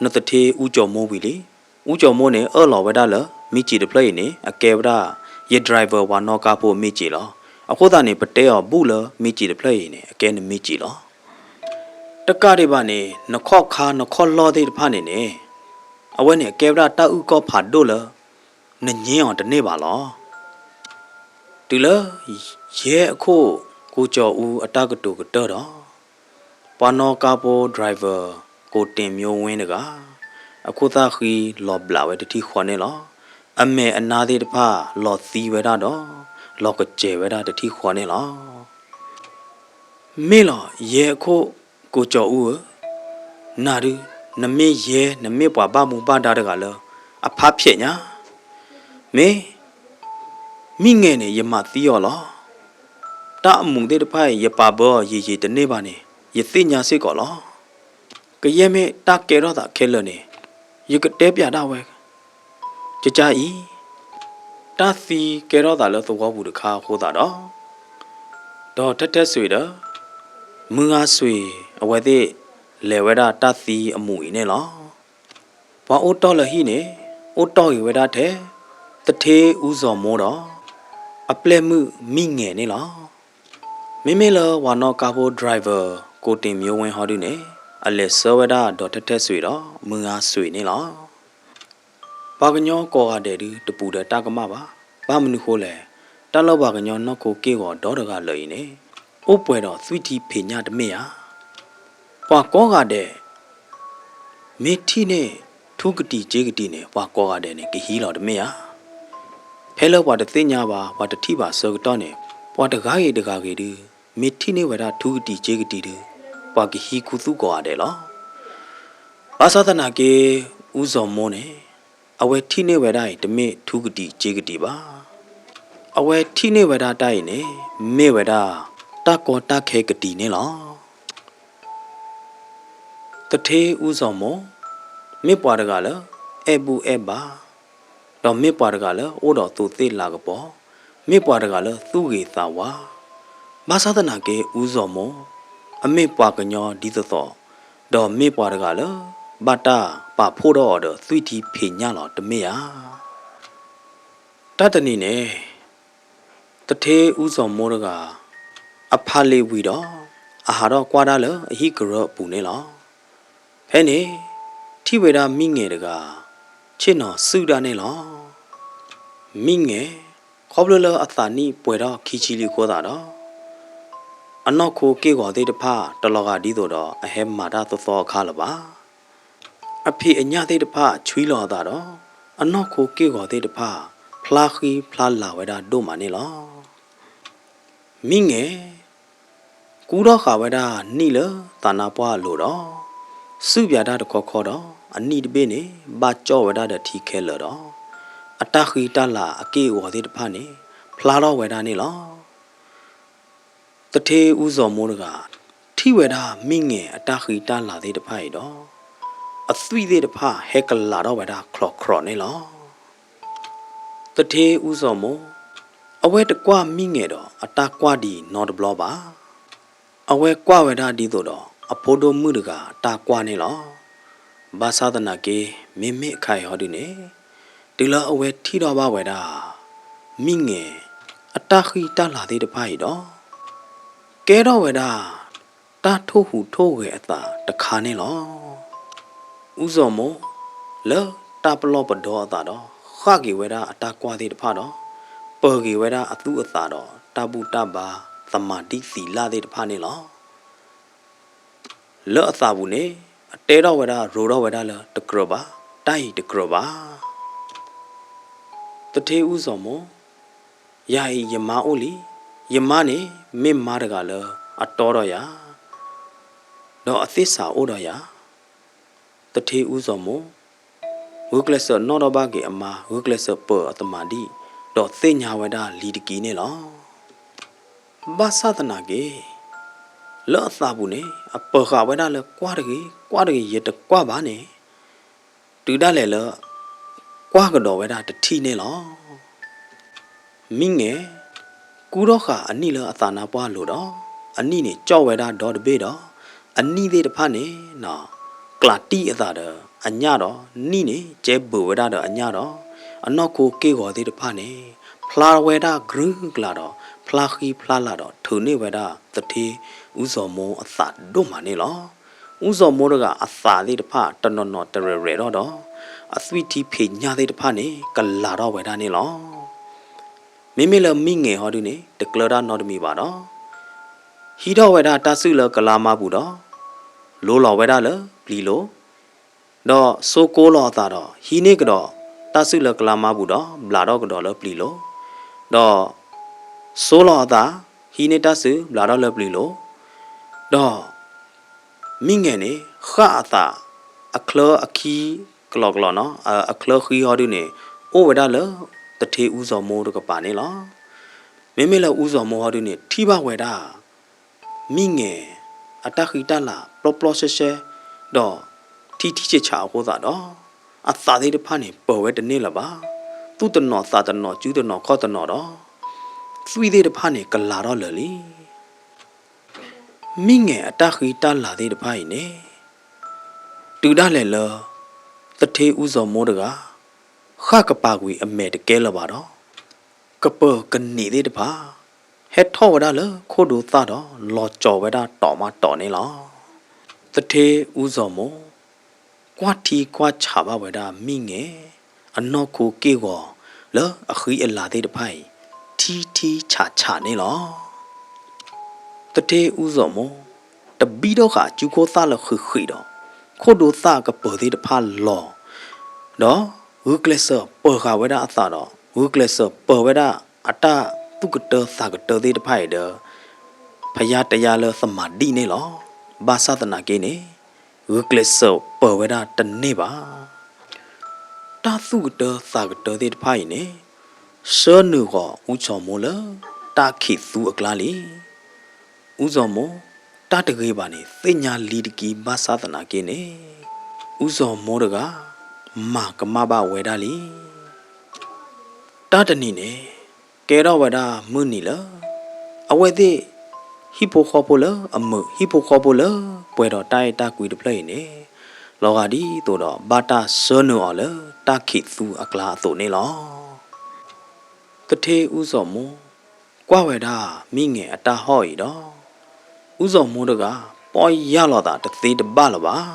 နသထ့ ဦးကျော်မိုး ဝံၤလံ. ဦးကျော်မိုး န့ၣ် အၢၣ်လီၤဝဲဒၣ်လၢ မ့ၢ်စံာ်တဖျၢၣ်အံၤန့ၣ် အကဲဝဲဒၣ် ယ driver ပှၤနီၣ်ကါဖိအမ့ၢ်စံာ်လီၤ. အဃိသတးန့ၣ် ပတဲအီၤဘူၣ်လၢမ့ၢ်စံာ်တဖျၢၣ်အံၤန့ၣ် အကဲနမ့ၢ်စံာ်လီၤ. တကးဒံးဘၣ်န့ၣ် နခီၣ်ခါနခီၣ်လီၢ်သ့ၣ်တဖၣ်န့ၣ်န့ၣ် အဝဲန့ၣ်အကဲဝဲဒၣ်တၢ်အုၣ်ကီၢ်ဖးဒိၣ်လၢ နငြင်းအီၤတန့ၢ်ဘၣ်လီၤ. တုၤလၢ ရဲအခိၣ် ကိုကျော်ဦး အတၢ်ကတိၤကတၢၢ်ဒီး ပှၤနီၣ်ကါဖိ driver ကိုတင်မျိုးဝင်း တဂၤ အခိၣ်သၣ်ဃံလီၤဘျးဝဲတထံၣ်ဃီန့ၣ်လီၤ. အမဲာ်အနါသ့ၣ်တဖၣ်လီၤသံဝဲဒၣ်ဒီး လီၤကစဲၤဝဲဒၣ်တထံၣ်ဃီန့ၣ်လီၤ. မ့ၢ်လီၤ ရဲအခိၣ် ကိုကျော်ဦး ဧၢ, နၤဒုး နမ့ၢ်ရဲ နမ့ၢ်ပှၤဘၣ်မူဘၣ်ဒါတဂၤလၢ အဖးဖျဲးညါ, မ့ၢ် မံငဲၢ်န့ၣ် ယမၤသံအီၤလီၤ. တၢ်အမူးသ့ၣ်တဖၣ်အံၤ ယပာ်ဘၢအီၤယံာ်ယံာ်တန့ၢ်ဘၣ်န့ၣ် ယသ့ၣ်ညါစ့ၢ်ကီးလီၤ. ကယဲၢ်မ့ၢ်တၢ်ကဲထီၣ်သးခဲလၢာ်န့ၣ် ယကတဲပျးဒၣ်ဝဲ ကကါအံၤ တၢ်သံကဲထီၣ်သးလၢသဝီပူၤတခါအဃိသတးဒီး ဒီးထဲထဲဆွ့ဒီး မုၢ်ဂၤဆွ့ အဝဲသ့ၣ်လဲၤဝဲဒၣ်တၢ်သံအမူးအံၤန့ၣ်လီၤ. ပှၤအိၣ်တီၢ်လၢဟံၣ်န့ၣ် အိၣ်တီၢ်ဂ့ၤဝဲဒၣ်ထဲ သထ့ ဦးဇော်မိုး ဒီး အပျဲၢ်မုၣ်မံငဲၢ်န့ၣ်လီၤ. မ့မ့ၢ်လၢပှၤနီၣ်ကါဖိ driver ကိုတင်မျိုးဝင်း ဟီဒုန့ၣ် အလဲၤဆှၢဝဲဒၣ်ဒီးထဲထဲဆွ့ဒီး မုၢ်ဂၤဆွ့န့ၣ်လီၤ. ပှၤကညီကိးဂၤဒဲးဒုတပူၤဒီးတၢ်ကမၣ်ဘၣ်. ဘၣ်မနုၤဃိလဲၣ်, တၢ်လၢပှၤကညီနီၢ်ခိက့ၢ်ဂီၤဒီတဂၤလၢာ်အံၤန့ၣ် အိၣ်ပှဲၤဒီးသွံၣ်ထံဖံးညၣ်တမ့ၢ်ဧါ. ပှၤကိးဂၤဒဲး မ့ၢ်ထံၣ်န့ၢ်ထူကတံၤစ့ကတံၤန့ၣ် ပှၤကိးဂၤဒဲးန့ၣ် ကဟံးလီၤတမ့ၢ်ဧါ. ဖဲလၢပှၤတသ့ၣ်ညါဘၣ် ပှၤတထံၣ်ဘၣ်ဆၢကတီၢ်န့ၣ် ပှၤတဂၤဂ့ၤတဂၤဂ့ၤဒု မ့ၢ်ထံၣ်န့ၢ်ဝဲဒၣ်ထူကတံၤစ့ကတံၤဒု ပှၤကဟံးခူသူၣ်ကိးဂၤဒဲးလီၤ. ဘၣ်ဆၣ်သနာ်က့ ဦးဇော်မိုး န့ၣ် အဝဲထံၣ်န့ၢ်ဝဲဒၣ်အံၤ တမ့ၢ်ထူကတံၤစ့ကတံၤဘၣ်. အဝဲထံၣ်န့ၢ်ဝဲဒၣ်တၢ်အံၤန့ၣ် မ့ၢ်ဝဲဒၣ် တၢ်ကီတၢ်ခဲကတံၤန့ၣ်လီၤ. သထ့ ဦးဇော်မိုး မ့ၢ်ပှၤတဂၤလၢ အဲၣ်ဘူၣ်အဲၣ်ဘါ ဒီးမ့ၢ်ပှၤတဂၤလၢ အိၣ်ဒီးသိးသ့ၣ်လၤကပီၤ, မ့ၢ်ပှၤတဂၤလၢ သူၣ်ဂ့ၤသးဝါ, ဘၣ်ဆၣ်သနာ်က့ ဦးဇော်မိုး အမ့ၢ်ပှၤကညီဒ်သိးသိး, ဒီးမ့ၢ်ပှၤတဂၤလၢ ဘၣ်တၢ်ပာ်ဖှိၣ်ထီၣ်အီၤဒီးသွံၣ်ထံဖံးညၣ်လီၤတမ့ၢ်ဧါ. တၢ်တနံၤန့ၣ် သထ့ ဦးဇော်မိုး တဂၤ အဖးလံာ်ဝံၤဒီး အဟးထီၣ်ကွၢ်ဒၣ်လၢအဟံၣ်ကရၢအပူၤန့ၣ်လီၤ. ဖဲန့ၣ် ထံၣ်ဝဲဒၣ်မံငဲၢ်တဂၤ ဆ့ၣ်နီၤစုၣ်ဒၣ်န့ၣ်လီၤ. မံငဲၢ် ခီဖျိလၢအသးနံၣ်ပှဲၤထီၣ်ခံဆံလံအဃိသတးဒီး အနီၢ်ခိက့ၢ်ဂီၤသ့ၣ်တဖၣ် တလီၤဂာ်ဒ်သိးဒီးအဟဲမၤတၢ်သီသီအခါလၢၤဘၣ်. အဖံးအညၣ်သ့ၣ်တဖၣ်ဆွံလီၤအသးဒီး အနီၢ်ခိက့ၢ်ဂီၤသ့ၣ်တဖၣ် ဖျါဃံဖျါလၤဝဲဒၣ်ဒိၣ်မးန့ၣ်လီၤ. မံငဲၢ် ကူထီၣ်ဃာ်ဝဲဒၣ်နံၣ်လၢသးနါပှၢ်အလိၤဒီး စုၣ်ပၠးတၢ်တခီခီဒီး အနံၣ်တဘ့ၣ်န့ၣ် ဘၣ်ကၠီၣ်ဝဲဒၣ်ဒီးထံခဲလၢာ်ဒီး အတၢ်ဃံတၢ်လၤအက့ၢ်အဂီၤသ့ၣ်တဖၣ်န့ၣ် ဖျါထီၣ်ဝဲဒၣ်န့ၣ်လီၤ. သထ့ ဦးဇော်မိုး တဂၤ ထံၣ်ဝဲဒၣ်မံငဲၢ်အတၢ်ဃံတၢ်လၤသ့ၣ်တဖၣ်အံၤဒီး အသွံၣ်သ့ၣ်တဖၣ်ဟဲကလးထီၣ်ဝဲဒၣ်ခြီးခြီးန့ၣ်လီၤ. သထ့ ဦးဇော်မိုး အဝဲတကွၢ်မံငဲၢ်ဒီးအတၢ်ကွၢ်ဒံးနီတဘျီဘၣ်. အဝဲကွၢ်ဝဲဒၣ်ဒ်သိးဒီး အဖိဒိၣ်မုၣ်တဂၤအတၢ်ကွၢ်န့ၣ်လီၤ. ဘၣ်ဆၣ်သနာ်က့ မ့မ့ၢ်အခါအံၤဟီဒုန့ၣ် တုၤလၢအဝဲထံၣ်ထီၣ်ဘၣ်ဝဲဒၣ် မံငဲၢ်အတၢ်ဃံတၢ်လၤသ့ၣ်တဖၣ်အံၤဒီး ကဲထီၣ်ဝဲဒၣ် တၢ်ထိၣ်ဟူးထိၣ်ဂဲၤအသးတခါန့ၣ်လီၤ. အူစီၤမိၢ် လၢတၢ်ပလီၢ်ပဒီအသးဒီး ဃၣ်က့ၤဝဲဒၣ်အတၢ်ကွၢ်သ့ၣ်တဖၣ်ဒီး ပၢၤက့ၤဝဲဒၣ်အသူၣ်အသးဒီး တၢ်ဘူၣ်တၢ်ဘါ သမာဓိသီလသ့ၣ်တဖၣ်န့ၣ်လီၤ. လၢအသးပူၤန့ၣ် အတဲထီၣ်ဝဲဒၣ် ရိထီၣ်ဝဲဒၣ်လၢ တကြၢးဘၣ်, တၢ်အံၤတကြၢးဘၣ်. သထ့အူစီၤမိၢ်, ယၤအံၤယမါအိၣ်လံ. ယမါန့ၣ် မ့ၢ်မါတဂၤလၢအတီဒီးယၤ, ဒီးအသ့ၣ်စးအိၣ်ဒီးယၤ. သထ့အူစီၤမိၢ် ဂုာ်ကျဲးစၢးနီၣ်ထီၣ်ဘၣ်က့ၤအမါ, ဂုာ်ကျဲးစၢးပၢၤအသမာဓိ, ဒီးသ့ၣ်ညါဝဲဒၣ်လံၤတက့ၢ်န့ၣ်လီၤ. ဘၣ်ဆၣ်သနာ်က့ လၢအသးပူၤန့ၣ် အပၢၤဃာ်ဝဲဒၣ်လၢ ကွၢ်တဂ့ၤ, ကွၢ်တဂ့ၤ, ယတကွၢ်ဘၣ်န့ၣ် တုၤဒၣ်လဲာ်လၢ ကွၢ်ကဒီးဝဲဒၣ်တထံၣ်န့ၣ်လီၤ. မံငဲၢ် ကူထီၣ်ဃာ်အနံၣ်လၢအသးနါပှၢ်အလိၤဒီး အနံၣ်န့ၣ် ကၠီၣ်ဝဲဒၣ်ဒီတဘ့ၣ်ဒီး အနံၣ်သ့ၣ်တဖၣ်န့ၣ် ကျးတံၢ်အသးဒီးအညၣ်ဒီး နံၣ်န့ၣ် ကဲဘုးဝဲဒၣ်ဒီးအညၣ်ဒီး အနီၢ်ခိက့ၢ်ဂီၤသ့ၣ်တဖၣ်န့ၣ် ဖျါဝဲဒၣ်ကြုာ်ကျါဒီး ဖျါဃံဖျါလၤဒီး ထုးန့ၢ်ဝဲဒၣ် သထ့အူစီၤမိၢ်အသးဒိၣ်မးန့ၣ်လီၤ. အူစီၤမိၢ်တဂၤအသးသ့ၣ်တဖၣ် တနီၤနီၤတရဲၣ်ရဲၣ်ထီၣ်ဒီး အသွံၣ်ထံဖံးညၣ်သ့ၣ်တဖၣ်န့ၣ် ကလၤထီၣ်ဝဲဒၣ်န့ၣ်လီၤ. မ့မ့ၢ်လၢမံငဲၢ်ဟီဒုန့ၣ် တကျၢၤတၢ်နီတမံၤဘၣ်ဒီး ဟံးထီၣ်ဝဲဒၣ်တၢ်စုၣ်လၢကလါမါပူၤဒီး လိၤလီၤဝဲဒၣ်လၢပျံၤလိၤ, ဒီးဆိကိလီၤအသးဒီး ဟံးန့ၢ်ကဒီးတၢ်စုၣ်လၢကလါမါပူၤဒီး ဘျးထီၣ်ကဒီးလၢပျံၤလိၤ, ဒီး ဆိလီၤအသး ဟံးန့ၢ်တၢ်စုၣ် ဘျးထီၣ်လၢပျံၤလိၤ, ဒီး မံငဲၢ်န့ၣ် ဃၣ်အသး အချၢအခံကလီကလီနီၤ, အချၢဃံဟီဒုန့ၣ် အိၣ်ဝဲဒၣ်လၢ သထ့အူစီၤမိၢ်တကပၤန့ၣ်လီၤ. မ့မ့ၢ်လၢအူစီၤမိၢ်ဟီဒုန့ၣ် ထံၣ်ဘၣ်ဝဲဒၣ် မံငဲၢ် အတၢ်ဃံတၢ်လၤ ပျီပျီရှဲရှဲ ဒီး ထံထံဆးဆးအဃိသတးဒီး အသးသ့ၣ်တဖၣ်န့ၣ် ပၢၤဝဲတန့ၢ်လၢၤဘၣ်. သူၣ်တနီၤသးတနီၤ စုတနီၤခီၣ်တနီၤဒီး သွံၣ်သ့ၣ်တဖၣ်န့ၣ် ကလၤထီၣ်လၢာ်လံ. မံငဲၢ်အတၢ်ဃံတၢ်လၤသ့ၣ်တဖၣ်အံၤန့ၣ် တုၤဒၣ်လဲာ်လၢ သထ့အူစီၤမိၢ်တဂၤ ဃၣ်ကပၤကွံာ်အမဲာ်တကဲလၢၤဘၣ်ဒီး ကပၢၤကနံးသ့ၣ်တဖၣ် ဟဲထီၣ်ဝဲဒၣ်လၢခိၣ်ဒိသၣ်ဒီး လီၤကၠီၤဝဲဒၣ်တီၤမးတီၤန့ၣ်လီၤ. သထ့အူစီၤမိၢ် ကွၢ်ထံကွၢ်ဆးဘၣ်ဝဲဒၣ်မံငဲၢ် အနီၢ်ခိက့ၢ်ဂီၤလၢအဃံအလၤသ့ၣ်တဖၣ်အံၤ ထံထံဆးဆးန့ၣ်လီၤ. သထ့အူစီၤမိၢ် တဘံထီၣ်ဃာ်စုခိၣ်သၣ်လၢဃံးဃံးဒီး ခိၣ်ဒိသၣ်ကပၢၤသ့ၣ်တဖၣ်လီၤ ဒီးဂုာ်ကျဲးစၢးပၢၤဃာ်ဝဲဒၣ်အသးဒီး ဂုာ်ကျဲးစၢးပၢၤဝဲဒၣ်အတၢ်သူၣ်ကတၢသးကတၢသ့ၣ်တဖၣ်အံၤဒီး ဖယါတယါလၢသမၢဒံၣ်န့ၣ်လီၤ. ဘၣ်ဆၣ်သနာ်က့န့ၣ် ဂုာ်ကျဲးစၢးပၢၤဝဲဒၣ်တန့ၢ်ဘၣ်. တၢ်သူၣ်ကတၢသးကတၢသ့ၣ်တဖၣ်အံၤန့ၣ် ဆှၢနုာ်ဃီၤအူစီၤမိၢ်လၢတၢ်ခံးသူအကျါလံ. အူစီၤမိၢ် တၢ်တဂ့ၤဘၣ်န့ၣ် သ့ၣ်ညါလံတက့ၢ် ဘၣ်ဆၣ်သနာ်က့န့ၣ် အူစီၤမိၢ်တဂၤ မၤကမၣ်ဘၣ်ဝဲဒၣ်လံ. တၢ်တနံၤန့ၣ် ကဲထီၣ်ဝဲဒၣ်မုၢ်နံၤလၢ အဝဲသ့ၣ် ဟံၣ်ဖိဃီဖိလၢအမုာ် ဟံၣ်ဖိဃီဖိလၢပှဲၤဒီးတၢ်အဲၣ်တၢ်ကွံတဖျၢၣ်အံၤန့ၣ် လီၤဂာ်ဒ်သိးဒီးဘၣ်တၢ်ဆှၢနုာ်အီၤလၢတၢ်ခံးသူအကျါအသိးန့ၣ်လီၤ. သထ့အူစီၤမိၢ် ကွၢ်ဝဲဒၣ်မံငဲၢ်အတၢ်ဟီၣ်အံၤဒီး အူစီၤမိၢ်တဂၤ ပီၢ်ယၢ်လီၤသးတသ့တဘၣ်လၢၤဘၣ်.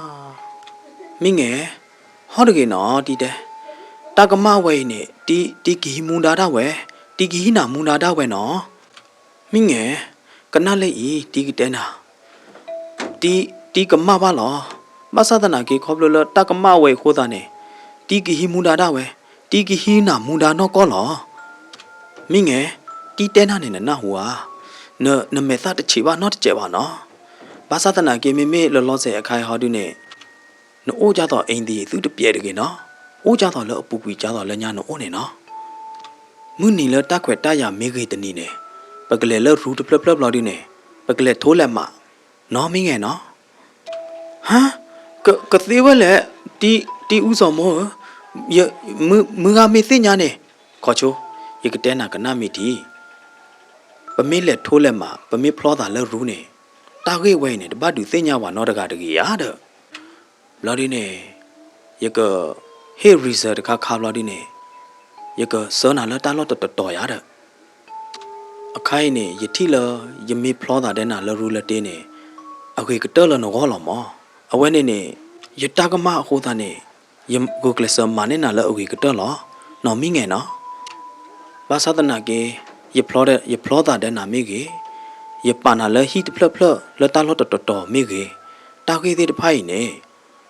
မံငဲၢ် ဟီၣ်တဂ့ၤနီၤ တံၤတဲ, တၢ်ကမၣ်ဝဲအံၤန့ၣ် တံၤကဟံးမူဒါဒၣ်ဝဲ, တံၤကဟံးနၤမူဒါဒၣ်ဝဲနီၤ. မံငဲၢ်, ကနၣ်လၢအံၤ တံၤကတဲနၤ, တံၤကမၣ်ဘၣ်လီၤ. ဘၣ်ဆၣ်သနာ်က့ခီဖျိလၢတၢ်ကမၣ်ဝဲအံၤအဃိသတးန့ၣ် တံၤကဟံးမူဒါဒၣ်ဝဲ, တံၤကဟံးနၤမူဒါနီၢ်ကီၢ်လီၤ. မံငဲၢ်, တံၤတဲနၤန့ၣ် နနၢ်ဟူဧါ, နမဲာ်သၣ်တဆံးဘၣ်နီတစဲးဘၣ်နီၤ. ဘၣ်ဆၣ်သနာ်က့ မ့မ့ၢ်လၢလီၤစဲၤအခါအံၤဟီဒုန့ၣ် နအိၣ်ကၢ်သိးအ့ၣ်ဒံးသုတပျဲးတဂ့ၤနီၤ, အိၣ်ကၢ်သိးလၢအပူၤကွံာ်ကၢ်သိးလၢညါနအိၣ်န့ၣ်နီၤ. မုၢ်နံၤလၢတၢ်ခွဲးတၢ်ယာ်မ့ၢ်ဂ့ၤတနံၤန့ၣ် ပကလဲၤလၢရူတဖျၢၣ်ဖျၢၣ်ဘျီဒုန့ၣ် ပကလဲၤထိလဲၤမးနီၤ မံငဲၢ်နီၤ. ဟါ, ကသ့ဝဲလဲၣ်, တံၤအူစီၤမိၢ်ဧၢ, မုၢ်ဂၤမ့ၢ်သ့ၣ်ညါန့ၣ်, ခီဆိ, ယကတဲနၤကနၣ်မ့ၢ်ထံ, ပမ့ၢ်လဲၤထိလဲၤမး ပမ့ၢ်ဖျီသးလၢရူန့ၣ် တၢ်ဂ့ၢ်ဝဲအံၤန့ၣ် တဘၣ်ဒုးသ့ၣ်ညါပှၤနီတဂၤတဂ့ၤဧါဒီး. ဘျီဒုန့ၣ် ယကဟ့ၣ် reason တခါခါဘျီဒုန့ၣ် ယကဆှၢနၤလၢတၢ်လီၢ်တတီၤတီၤယၤဒီး အခါအံၤန့ၣ် ယထံၣ်လၢယမ့ၢ်ဖျီသးဒဲးနၤလၢရူလၢတ့န့ၣ် အဂ့ၤကတၢၢ်လၢနဂီၢ်လီၤမး. အဝဲန့ၣ်န့ၣ် ယတၢ်ကမၣ်အဃိသတးန့ၣ် ယဂုာ်ကျဲးစၢးမၤန့ၢ်နၤလၢအဂ့ၤကတၢၢ်လီၤ နီၢ်မံငဲၤနီၤ. ဘၣ်ဆၣ်သနာ်က့ ယဖျီသးဒဲးနၤမ့ၢ်ဂ့ၤ, ယပာ်နၤလၢဟံၣ်တဖျၢၣ်ဖျၢၣ်လၢတၢ်လီၢ်တတီၤတီၤမ့ၢ်ဂ့ၤ, တၢ်ဂ့ၢ်သ့ၣ်တဖၣ်အံၤန့ၣ်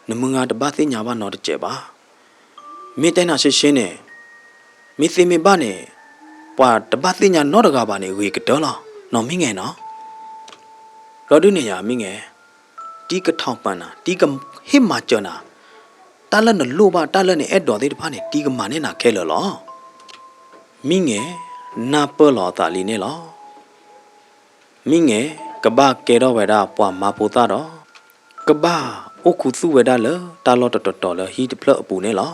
နမုၢ်ဂၤတဘၣ်သ့ၣ်ညါဘၣ်နီတစဲးဘၣ်. မ့ၢ်တဲနၤရှဲရှဲန့ၣ် မ့ၢ်သ့မ့ၢ်ဘၣ်န့ၣ် ပှၤတဘၣ်သ့ၣ်ညါနီတဂၤဘၣ်န့ၣ် ဂ့ၤကတၢၢ်လီၤ နီၢ်မံငဲၤနီၤ. ဘျီဒုန့ၣ်ယၤမံငဲၤ တံကထီၣ်ပၢၢ်နၤ တံကဟ့ၣ်မၤစၢၤနၤ, တၢ်လၢနလိၣ်ဘၣ် တၢ်လၢနအဲၣ်ဒိးသ့ၣ်တဖၣ်န့ၣ် တံကမၤန့ၢ်နၤခဲလၢာ်လီၤ. မံငဲၤ နၢ်ပၢၢ်လီၤအသးလံန့ၣ်လီၤ. မံငဲၤ ကဘၣ်ကဲထီၣ်ဝဲဒၣ်ပှၤမၤဖိသၣ်ဒီး ကဘၣ်အိၣ်ခူသူၣ်ဝဲဒၣ်လၢတၢ်လီၢ်တတီၤတီၤလၢဟံၣ်တဖျၢၣ်အပူၤန့ၣ်လီၤ.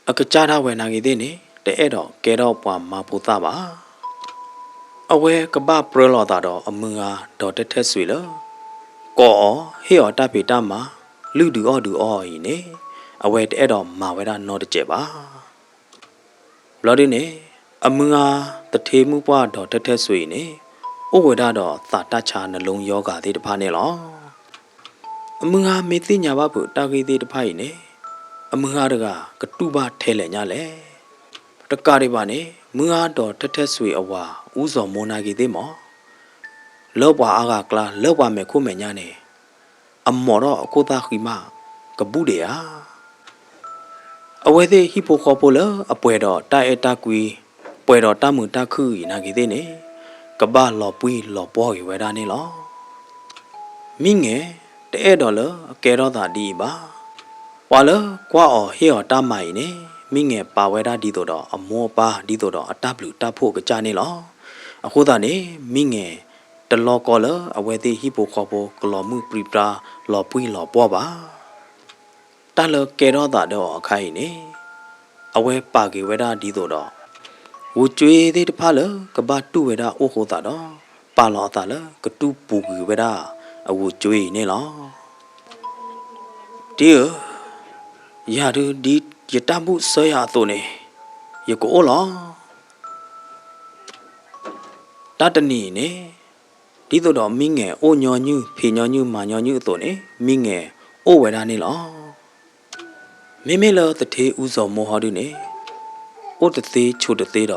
အကစၢ်ဒၣ်ဝဲနာ်က့ၤသ့ၣ်န့ၣ် တအဲၣ်ဒိးကဲထီၣ်ပှၤမၤဖိသၣ်ဘၣ်. အဝဲကဘၣ်ပြၢလီၤသးဒီးအမုၢ်ဂၤဒီးထဲထဲဆွံးလၢ ကိးအီၤ ဟ့ၣ်အီၤတၢ်ဖံးတၢ်မၤ လုၢ်ဒုးအီၣ်ဒုးအီအံၤန့ၣ် အဝဲတအဲၣ်ဒိးမၤဝဲဒၣ်နီတစဲးဘၣ်. ဘျီဒုန့ၣ် အမုၢ်ဂၤသထ့မုၣ်ပှၢ်ဒီးထဲထဲဆွံးအံၤန့ၣ် အိၣ်ဝဲဒၣ်ဒီးသးတၢ်ဆါနလိယီဂၤသ့ၣ်တဖၣ်န့ၣ်လီၤ. အမုၢ်ဂၤမ့ၢ်သ့ၣ်ညါဘၣ်ဖုးတၢ်ဂ့ၢ်သ့ၣ်တဖၣ်အံၤန့ၣ် အမုၢ်ဂၤတဂၤကတူၢ်ဘၣ်ထဲလဲၣ်ညါလဲၣ်. တကးဒံးဘၣ်န့ၣ် မုၢ်ဂၤဒီးထဲထဲဆွံးအဝၤ အူစီၤမိၢ်နာ်က့ၤသ့ၣ်မး လၢပှၤအါဂၤကျါ လၢပှၤမဲာ်ခိၣ်မဲာ်ညါန့ၣ် အမိးထီၣ်အခိၣ်သၣ်ဃံမး ကဘူၣ်ဒံးဧါ. အဝဲသ့ၣ်ဟံၣ်ဖိဃီဖိလၢအပှဲၤဒီးတၢ်အဲၣ်တၢ်ကွံ, ပှဲၤဒီးတၢ်မုာ်တၢ်ခုၣ်အံၤနာ်က့ၤသ့ၣ်န့ၣ် ကဘၣ်လီၤပှံၢ်လီၤပှီၢ်က့ၤဝဲဒၣ်န့ၣ်လီၤ. မံငဲၤ တအဲၣ်ဒိးလၢအကဲထီၣ်သးဒ်အံၤဘၣ်. ပှၤလၢကွၢ်အီၤဟ့ၣ်အီၤတၢ်မၤအံၤန့ၣ် မံငဲၤပာ်ဝဲဒၣ်ဒ်သိးဒီးအမိၢ်အပၢ် ဒ်သိးဒီးအတၢ်ဘျုးတၢ်ဖှိၣ်အကစၢ်န့ၣ်လီၤ. အဃိသတးန့ၣ် မံငဲၤ တလီၢ်ကီလၢအဝဲသ့ၣ်ဟံၣ်ဖိဃီဖိ ကလီၤမုၢ်ပြံပြါ လီၤပှံၢ်လီၤပှီၢ်ဘၣ်. တၢ်လၢကဲထီၣ်သးဒီးအီၤအခါအံၤန့ၣ် အဝဲပာ်က့ၤဝဲဒၣ်ဒ်သိးဒီး ဂိၤကွ့သ့ၣ်တဖၣ်လၢကဘၣ်တူၢ်ဝဲဒၣ်အိၣ်ဃိသးဒီး ပာ်လီၤအသးလၢကတူၢ်ပူၤကွံာ်ဝဲဒၣ်အဂိၤကွ့အံၤန့ၣ်လီၤ. တံဧၢ, ယၤဒုးဒ်ယတၢ်ဘူၣ်စၢယၤအသိးန့ၣ် ယကအိၣ်လီၤ. တၢ်တနံၤအံၤန့ၣ် ဒ်သိးဒီးမံငဲၤအိၣ်ညီနုၢ် ဖံးညီနုၢ် မၤညီနုၢ်အသိးန့ၣ် မံငဲၤအိၣ်ဝဲဒၣ်န့ၣ်လီၤ. မ့မ့ၢ်လၢသထ့အူစီၤမိၢ်ဟီဒုန့ၣ် အိၣ်တသ့ဆိးတသ့ဒီး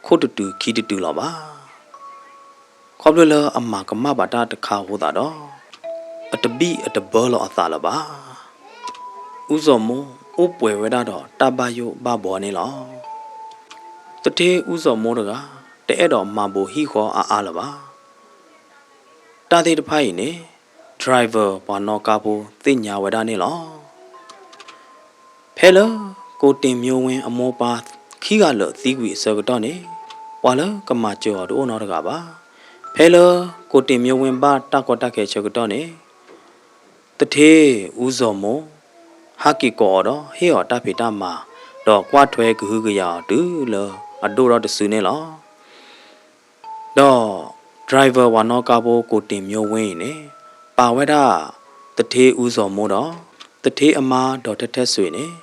ခိၣ်တတုၤခံတတုၤလီၤဘၣ်. ခီဖျိလၢအမၤကမၣ်ဘၣ်တၢ်တခါအဃိသတးဒီး အတဘံၣ်အတဘၢလီၤအသးလၢၤဘၣ်. အူစီၤမိၢ်အိၣ်ပှဲၤဝဲဒၣ်ဒီးတၢ်ဘၣ်ယိၣ်ဘၣ်ဘှီန့ၣ်လီၤ. သထ့အူစီၤမိၢ်တဂၤ တအဲၣ်ဒိးမၤဘိးဟံၣ်ဃီအါအါလၢၤဘၣ်. တၢ်သ့ၣ်တဖၣ်အံၤန့ၣ် driver ပှၤနီၣ်ကါဖိသ့ၣ်ညါဝဲဒၣ်န့ၣ်လီၤ. ဖဲလၢ ကိုတင်မျိုးဝင်း အမိၢ်ပၢ်ခံဂၤလၢာ်သံကွံာ်အဆၢကတီၢ်န့ၣ် ပှၤလၢကမၤစၢၤအီၤတအိၣ်နီတဂၤဘၣ်. ဖဲလၢ ကိုတင်မျိုးဝင်း ဘၣ်တၢ်ကီတၢ်ခဲအဆၢကတီၢ်န့ၣ် သထ့အူစီၤမိၢ် ဟးက့ၤကိးအီၤဒီးဟ့ၣ်အီၤတၢ်ဖံးတၢ်မၤ ဒီးကွၢ်ထွဲကဟုကယာ်အီၤတုၤလၢအဒိၣ်ထီၣ်တစုန့ၣ်လီၤ. ဒီး driver ပှၤနီၣ်ကါဖိ ကိုတင်မျိုးဝင်း အံၤန့ၣ် ပာ်ဝဲဒၣ် သထ့အူစီၤမိၢ်ဒီး သထ့အမါဒီးထဲထဲဆွံးန့ၣ်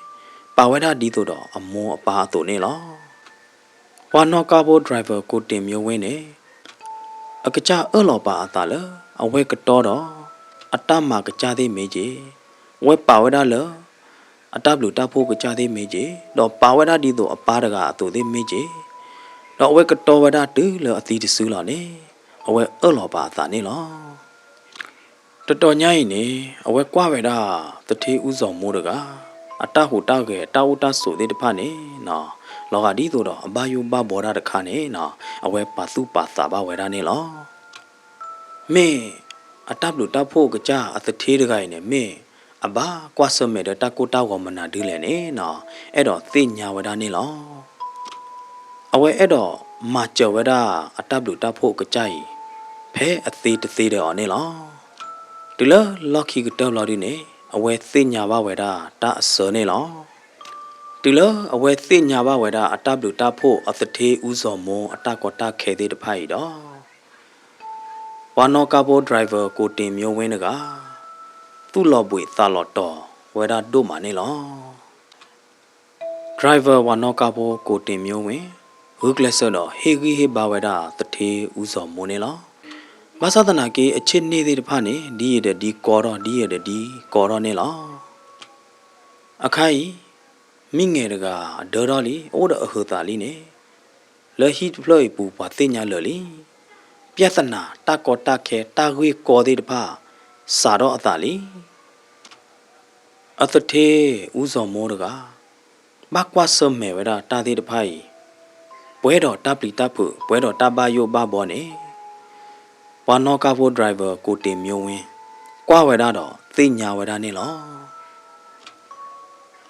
ပာ်ဝဲဒၣ်ဒ်သိးဒီးအမိၢ်အပၢ်အသိးန့ၣ်လီၤ. ပှၤနီၣ်ကါဖိ driver ကိုတင်မျိုးဝင်း န့ၣ် အကစၢ်အၢၣ်လီၤပာ်အသးလၢ အဝဲကတီဒီး အတၢ်မၤကစၢ်သ့ၣ်မ့ၢ်ဂ့ၤ, အဝဲပာ်ဝဲဒၣ်လၢ အတၢ်ဘျုးတၢ်ဖှိၣ်ကစၢ်သ့ၣ်မ့ၢ်ဂ့ၤ, ဒီးပာ်ဝဲဒၣ်ဒ်သိးအပၢ်တဂၤအသိးသ့ၣ်မ့ၢ်ဂ့ၤ, ဒီးအဝဲကတီဝဲဒၣ်တုၤလၢအသံတစုလီၤန့ၣ် အဝဲအၢၣ်လီၤပာ်အသးန့ၣ်လီၤ. တတီၤညါအံၤန့ၣ် အဝဲကွၢ်ဝဲဒၣ် သထ့အူစီၤမိၢ်တဂၤ အတၢ်ဟူးတၢ်ဂဲၤ တၢ်အိၣ်တၢ်ဆိးသ့ၣ်တဖၣ်န့ၣ် လီၤဂာ်ဒ်သိးဒီးအဘၣ်ယိၣ်ဘၣ်ဘှီတၢ်တခါန့ၣ် အဝဲပာ်သူၣ်ပာ်သးဘၣ်ဝဲဒၣ်န့ၣ်လီၤ. မ့ၢ်အတၢ်ဘျုးတၢ်ဖှိၣ်ကစၢ်အသထ့တဂၤအံၤန့ၣ် မ့ၢ်အဘၣ်ကွၢ်ဆၢၣ်မဲာ်ဒီးတၢ်ကိၢ်တၢ်ဂီၤမနုၤဒ်လဲၣ်န့ၣ် အဲၣ်ဒိးသ့ၣ်ညါဝဲဒၣ်န့ၣ်လီၤ. အဝဲအဲၣ်ဒိးမၤစၢၤဝဲဒၣ်အတၢ်ဘျုးတၢ်ဖှိၣ်ကစၢ်အံၤ ဖဲအသ့တသ့ဒီးအီၤန့ၣ်လီၤ. တုၤလၢလီၢ်ခံကတၢၢ်ဘျီဒုန့ၣ် အဝဲသ့ၣ်ညါဘၣ်ဝဲဒၣ်တၢ်အစၢန့ၣ်လီၤ. တုၤလၢအဝဲသ့ၣ်ညါဘၣ်ဝဲဒၣ်အတၢ်ဘျုးတၢ်ဖှိၣ်အသထ့အူစီၤမိၢ်အတၢ်ကီတၢ်ခဲသ့ၣ်တဖၣ်အံၤဒီး ပှၤနီၣ်ကါဖိ driver ကိုတင်မျိုးဝင်း တဂၤ သူၣ်လီၤဘှံးသးလီၤတီၤဝဲဒၣ်ဒိၣ်မးန့ၣ်လီၤ. Driver ပှၤနီၣ်ကါဖိ ကိုတင်မျိုးဝင်း ဂုာ်ကျဲးစၢးဒီးဟ့ၣ်ဂံၢ်ဟ့ၣ်ဘါဝဲဒၣ် သထ့ ဦးဇော်မိုး န့ၣ်လီၤ. ဘၣ်ဆၣ်သနာ်က့ အဆ့ၣ်န့ၣ်သ့ၣ်တဖၣ်န့ၣ် ဒ်ယဲၢ်တဒ်ကီထီၣ် ဒ်ယဲၢ်တဒ်ကီထီၣ်န့ၣ်လီၤ. အခါအံၤ မံငဲၤတဂၤအဒၢထီၣ်လံ အအိၣ်ဒီးအဟုးသးလံန့ၣ် လၢဟံၣ်တဖျၢၣ်အံၤပူၤ ပှၤသ့ၣ်ညါလၢာ်လံ. ပြဿနာ တၢ်ကီတၢ်ခဲ တၢ်ဂ့ၢ်ကီသ့ၣ်တဖၣ် စးထီၣ်အသးလံ. အသထ့ ဦးဇော်မိုး တဂၤ ဘၣ်ကွၢ်ဆၢၣ်မဲာ်ဝဲဒၣ်တၢ်သ့ၣ်တဖၣ်အံၤ ပှဲၤဒီးတၢ်ပျံၤတၢ်ဖုး ပှဲၤဒီးတၢ်ဘၣ်ယိၣ်ဘၣ်ဘီန့ၣ် ပှၤနီၣ်ကါဖိ driver ကိုတင်မျိုးဝင်း ကွၢ်ဝဲဒၣ်ဒီးသ့ၣ်ညါဝဲဒၣ်န့ၣ်လီၤ.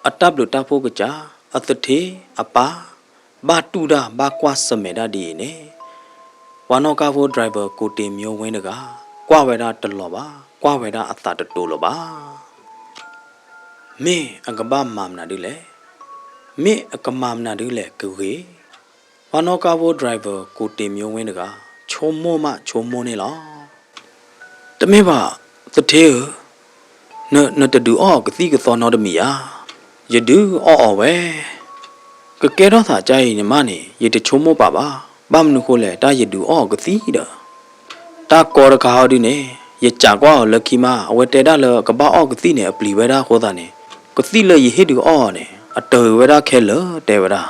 အတၢ်ဘျုးတၢ်ဖှိၣ်ကစၢ် အသထ့အပၢ် ဘၣ်တူၢ်တၢ်ဘၣ်ကွၢ်ဆၢၣ်မဲာ်တၢ်ဒ်အံၤန့ၣ် ပှၤနီၣ်ကါဖိ driver ကိုတင်မျိုးဝင်း တဂၤ ကွၢ်ဝဲဒၣ်တလီၤဘၣ် ကွၢ်ဝဲဒၣ်အသးတတိၤလၢၤဘၣ်. မ့ၢ်အကဘၣ်မၤမနုၤဒ်လဲၣ်, မ့ၢ်အကမၤမနုၤဒ်လဲၣ်ကဂ့ၤ, ပှၤနီၣ်ကါဖိ driver ကိုတင်မျိုးဝင်း တဂၤ ဆိကမိၣ်မးဆိကမိၣ်န့ၣ်လီၤ. တမ့ၢ်ဘၣ် သထ့ဧၢ, နတဒုးအီၣ်အီၤကသံၣ်ကသီနီတမံၤဧါ. ယဒုးအီၣ်အီၤဝဲ. ကကဲထီၣ်သးကါအံၤန့ၣ်မးန့ၣ် ယတဆိကမိၣ်ပာ်ဘၣ်. ဘၣ်မနုၤဃိလဲၣ် တၢ်ယဒုးအီၣ်အီၤကသံၣ်ဒီး တၢ်ကီတခါဟီဒုန့ၣ် ယကးကွၢ်အီၤလၢခံမး အဝဲတဲဒၣ်လၢကဘၣ်အီၣ်ကသံၣ်န့ၣ် အပျံၤဝဲဒၣ်အဃိသတးန့ၣ် ကသံၣ်လၢယဟ့ၣ်ဒုးအီၣ်အီၤန့ၣ် အတၢၢ်ဝဲဒၣ်ခဲလၢာ် တဲဝဲဒၣ်.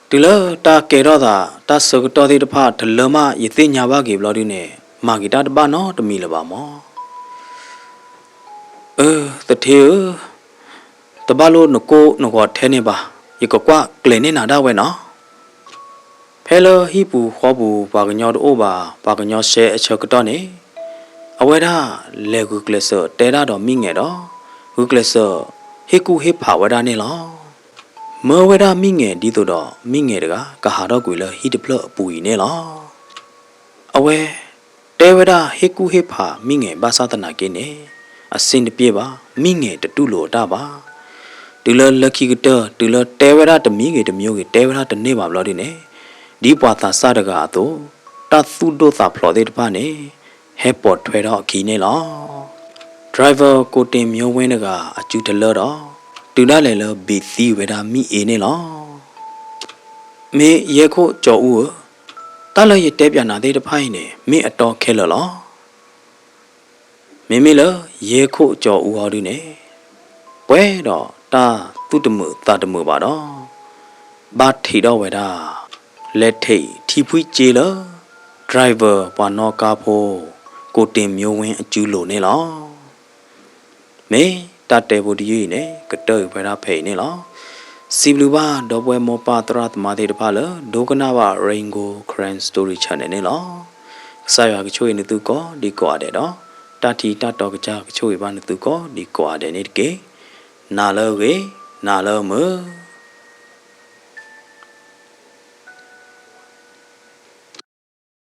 တုၤလၢတၢ်ကဲထီၣ်သး တၢ်ဆၢကတီၢ်သ့ၣ်တဖၣ် တလၢမးယသ့ၣ်ညါဘၣ်က့ၤဘျီဒုန့ၣ် မၤက့ၤတၢ်တဘၣ်နီတမံၤလၢၤဘၣ်မး. အၢ သထ့ဧၢ, တဘၣ်လိၣ်နကိၢ်နဂီၤထဲန့ၣ်ဘၣ်, ယကကွၢ်ကျဲၤန့ၢ်နၤဒၣ်ဝဲနီၤ. ဖဲလၢဟံၣ်ပူၤဃီပူၤ ပှၤကညီတအိၣ်ဘၣ် ပှၤကညီရှဲအဆၢကတီၢ်န့ၣ် အဝဲဒၣ်လဲၤဂုာ်ကျဲးစၢးတဲဒၣ်ဒီးမံငဲၤဒီး ဂုာ်ကျဲးစၢးဟ့ၣ်ကူၣ်ဟ့ၣ်ဖးဝဲဒၣ်န့ၣ်လီၤ. မၢဝဲဒၣ်မံငဲၤဒ်သိးဒီး မံငဲၤတဂၤ ကဟးထီၣ်ကွံာ်လၢဟံၣ်တဖျၢၣ်အပူၤအံၤန့ၣ်လီၤ. အဝဲ တဲဝဲဒၣ်ဟ့ၣ်ကူၣ်ဟ့ၣ်ဖးမံငဲၤဘၣ်ဆၣ်သနာ်က့န့ၣ် အဆင်တပြေဘၣ်, မံငဲၤတတူၢ်လိာ်အတၢ်ဘၣ်. တုၤလၢလၢခံကတၢၢ် တုၤလၢတဲဝဲဒၣ်တမံၤဂ့ၤတမံၤဂ့ၤ တဲဝဲဒၣ်တန့ၢ်ဘၣ်ဘျီဒုန့ၣ် ဒ်ပှၤသးစၢ်တဂၤအသိး တၢ်သူၣ်ဒိၣ်သးဖျိးသ့ၣ်တဖၣ်န့ၣ် ဟဲပိာ်ထွဲထီၣ်အခံန့ၣ်လီၤ. Driver ကိုတင်မျိုးဝင်း တဂၤအစုတလၢဒီး တုၤဒၣ်လဲာ်လၢဘံၣ်သံဝဲဒၣ်မံအ့န့ၣ်လီၤ. မ့ၢ်ယဲခိၣ်ကၠီၤအူဧၢ, တၢ်လၢယတဲပၠးနၤသ့ၣ်တဖၣ်အံၤန့ၣ် မ့ၢ်အတီခဲလၢာ်လီၤ. မ့မ့ၢ်လၢယဲခိၣ်ကၠီၤအူအီၤဒုန့ၣ် ပှဲၤဒီးတၢ်သူၣ်တမုာ်သးတမုာ်ဘၣ်ဒီး ဘၣ်ထံးထီၣ်ဝဲဒၣ် လဲၤထံးထံဖှံကၠ့လၢ driver ပှၤနီၣ်ကါဖိ ကိုတင်မျိုးဝင်း အစုလိၤန့ၣ်လီၤ. မ့ၢ်တၢ်တဲဖိတယုၢ်အံၤန့ၣ် ကတၢၢ်အံၤဝဲဒၣ်ဖဲအံၤန့ၣ်လီၤ. စံးဘျုးဘၣ်ဒီပုၢ်ဝဲၢ်မိၢ်ပၢ်သရၣ်သမါသ့ၣ်တဖၣ်လၢ ဒိကနၣ်ဘၣ် Rain Gold Karen Story Channel န့ၣ်လီၤ. ကစၢ်ယွၤကဆိၣ်ဂ့ၤနသုကိးဒံကိးဂၤဒဲးဒီး တၢ်ထံတၢ်တီကစၢ်ကဆိၣ်ဂ့ၤဘၣ်နသုကိးဒံကိးဂၤဒဲးန့ၣ်တက့ၢ်. နၤလၢအဂ့ၤ, နၤလၢအမုာ်.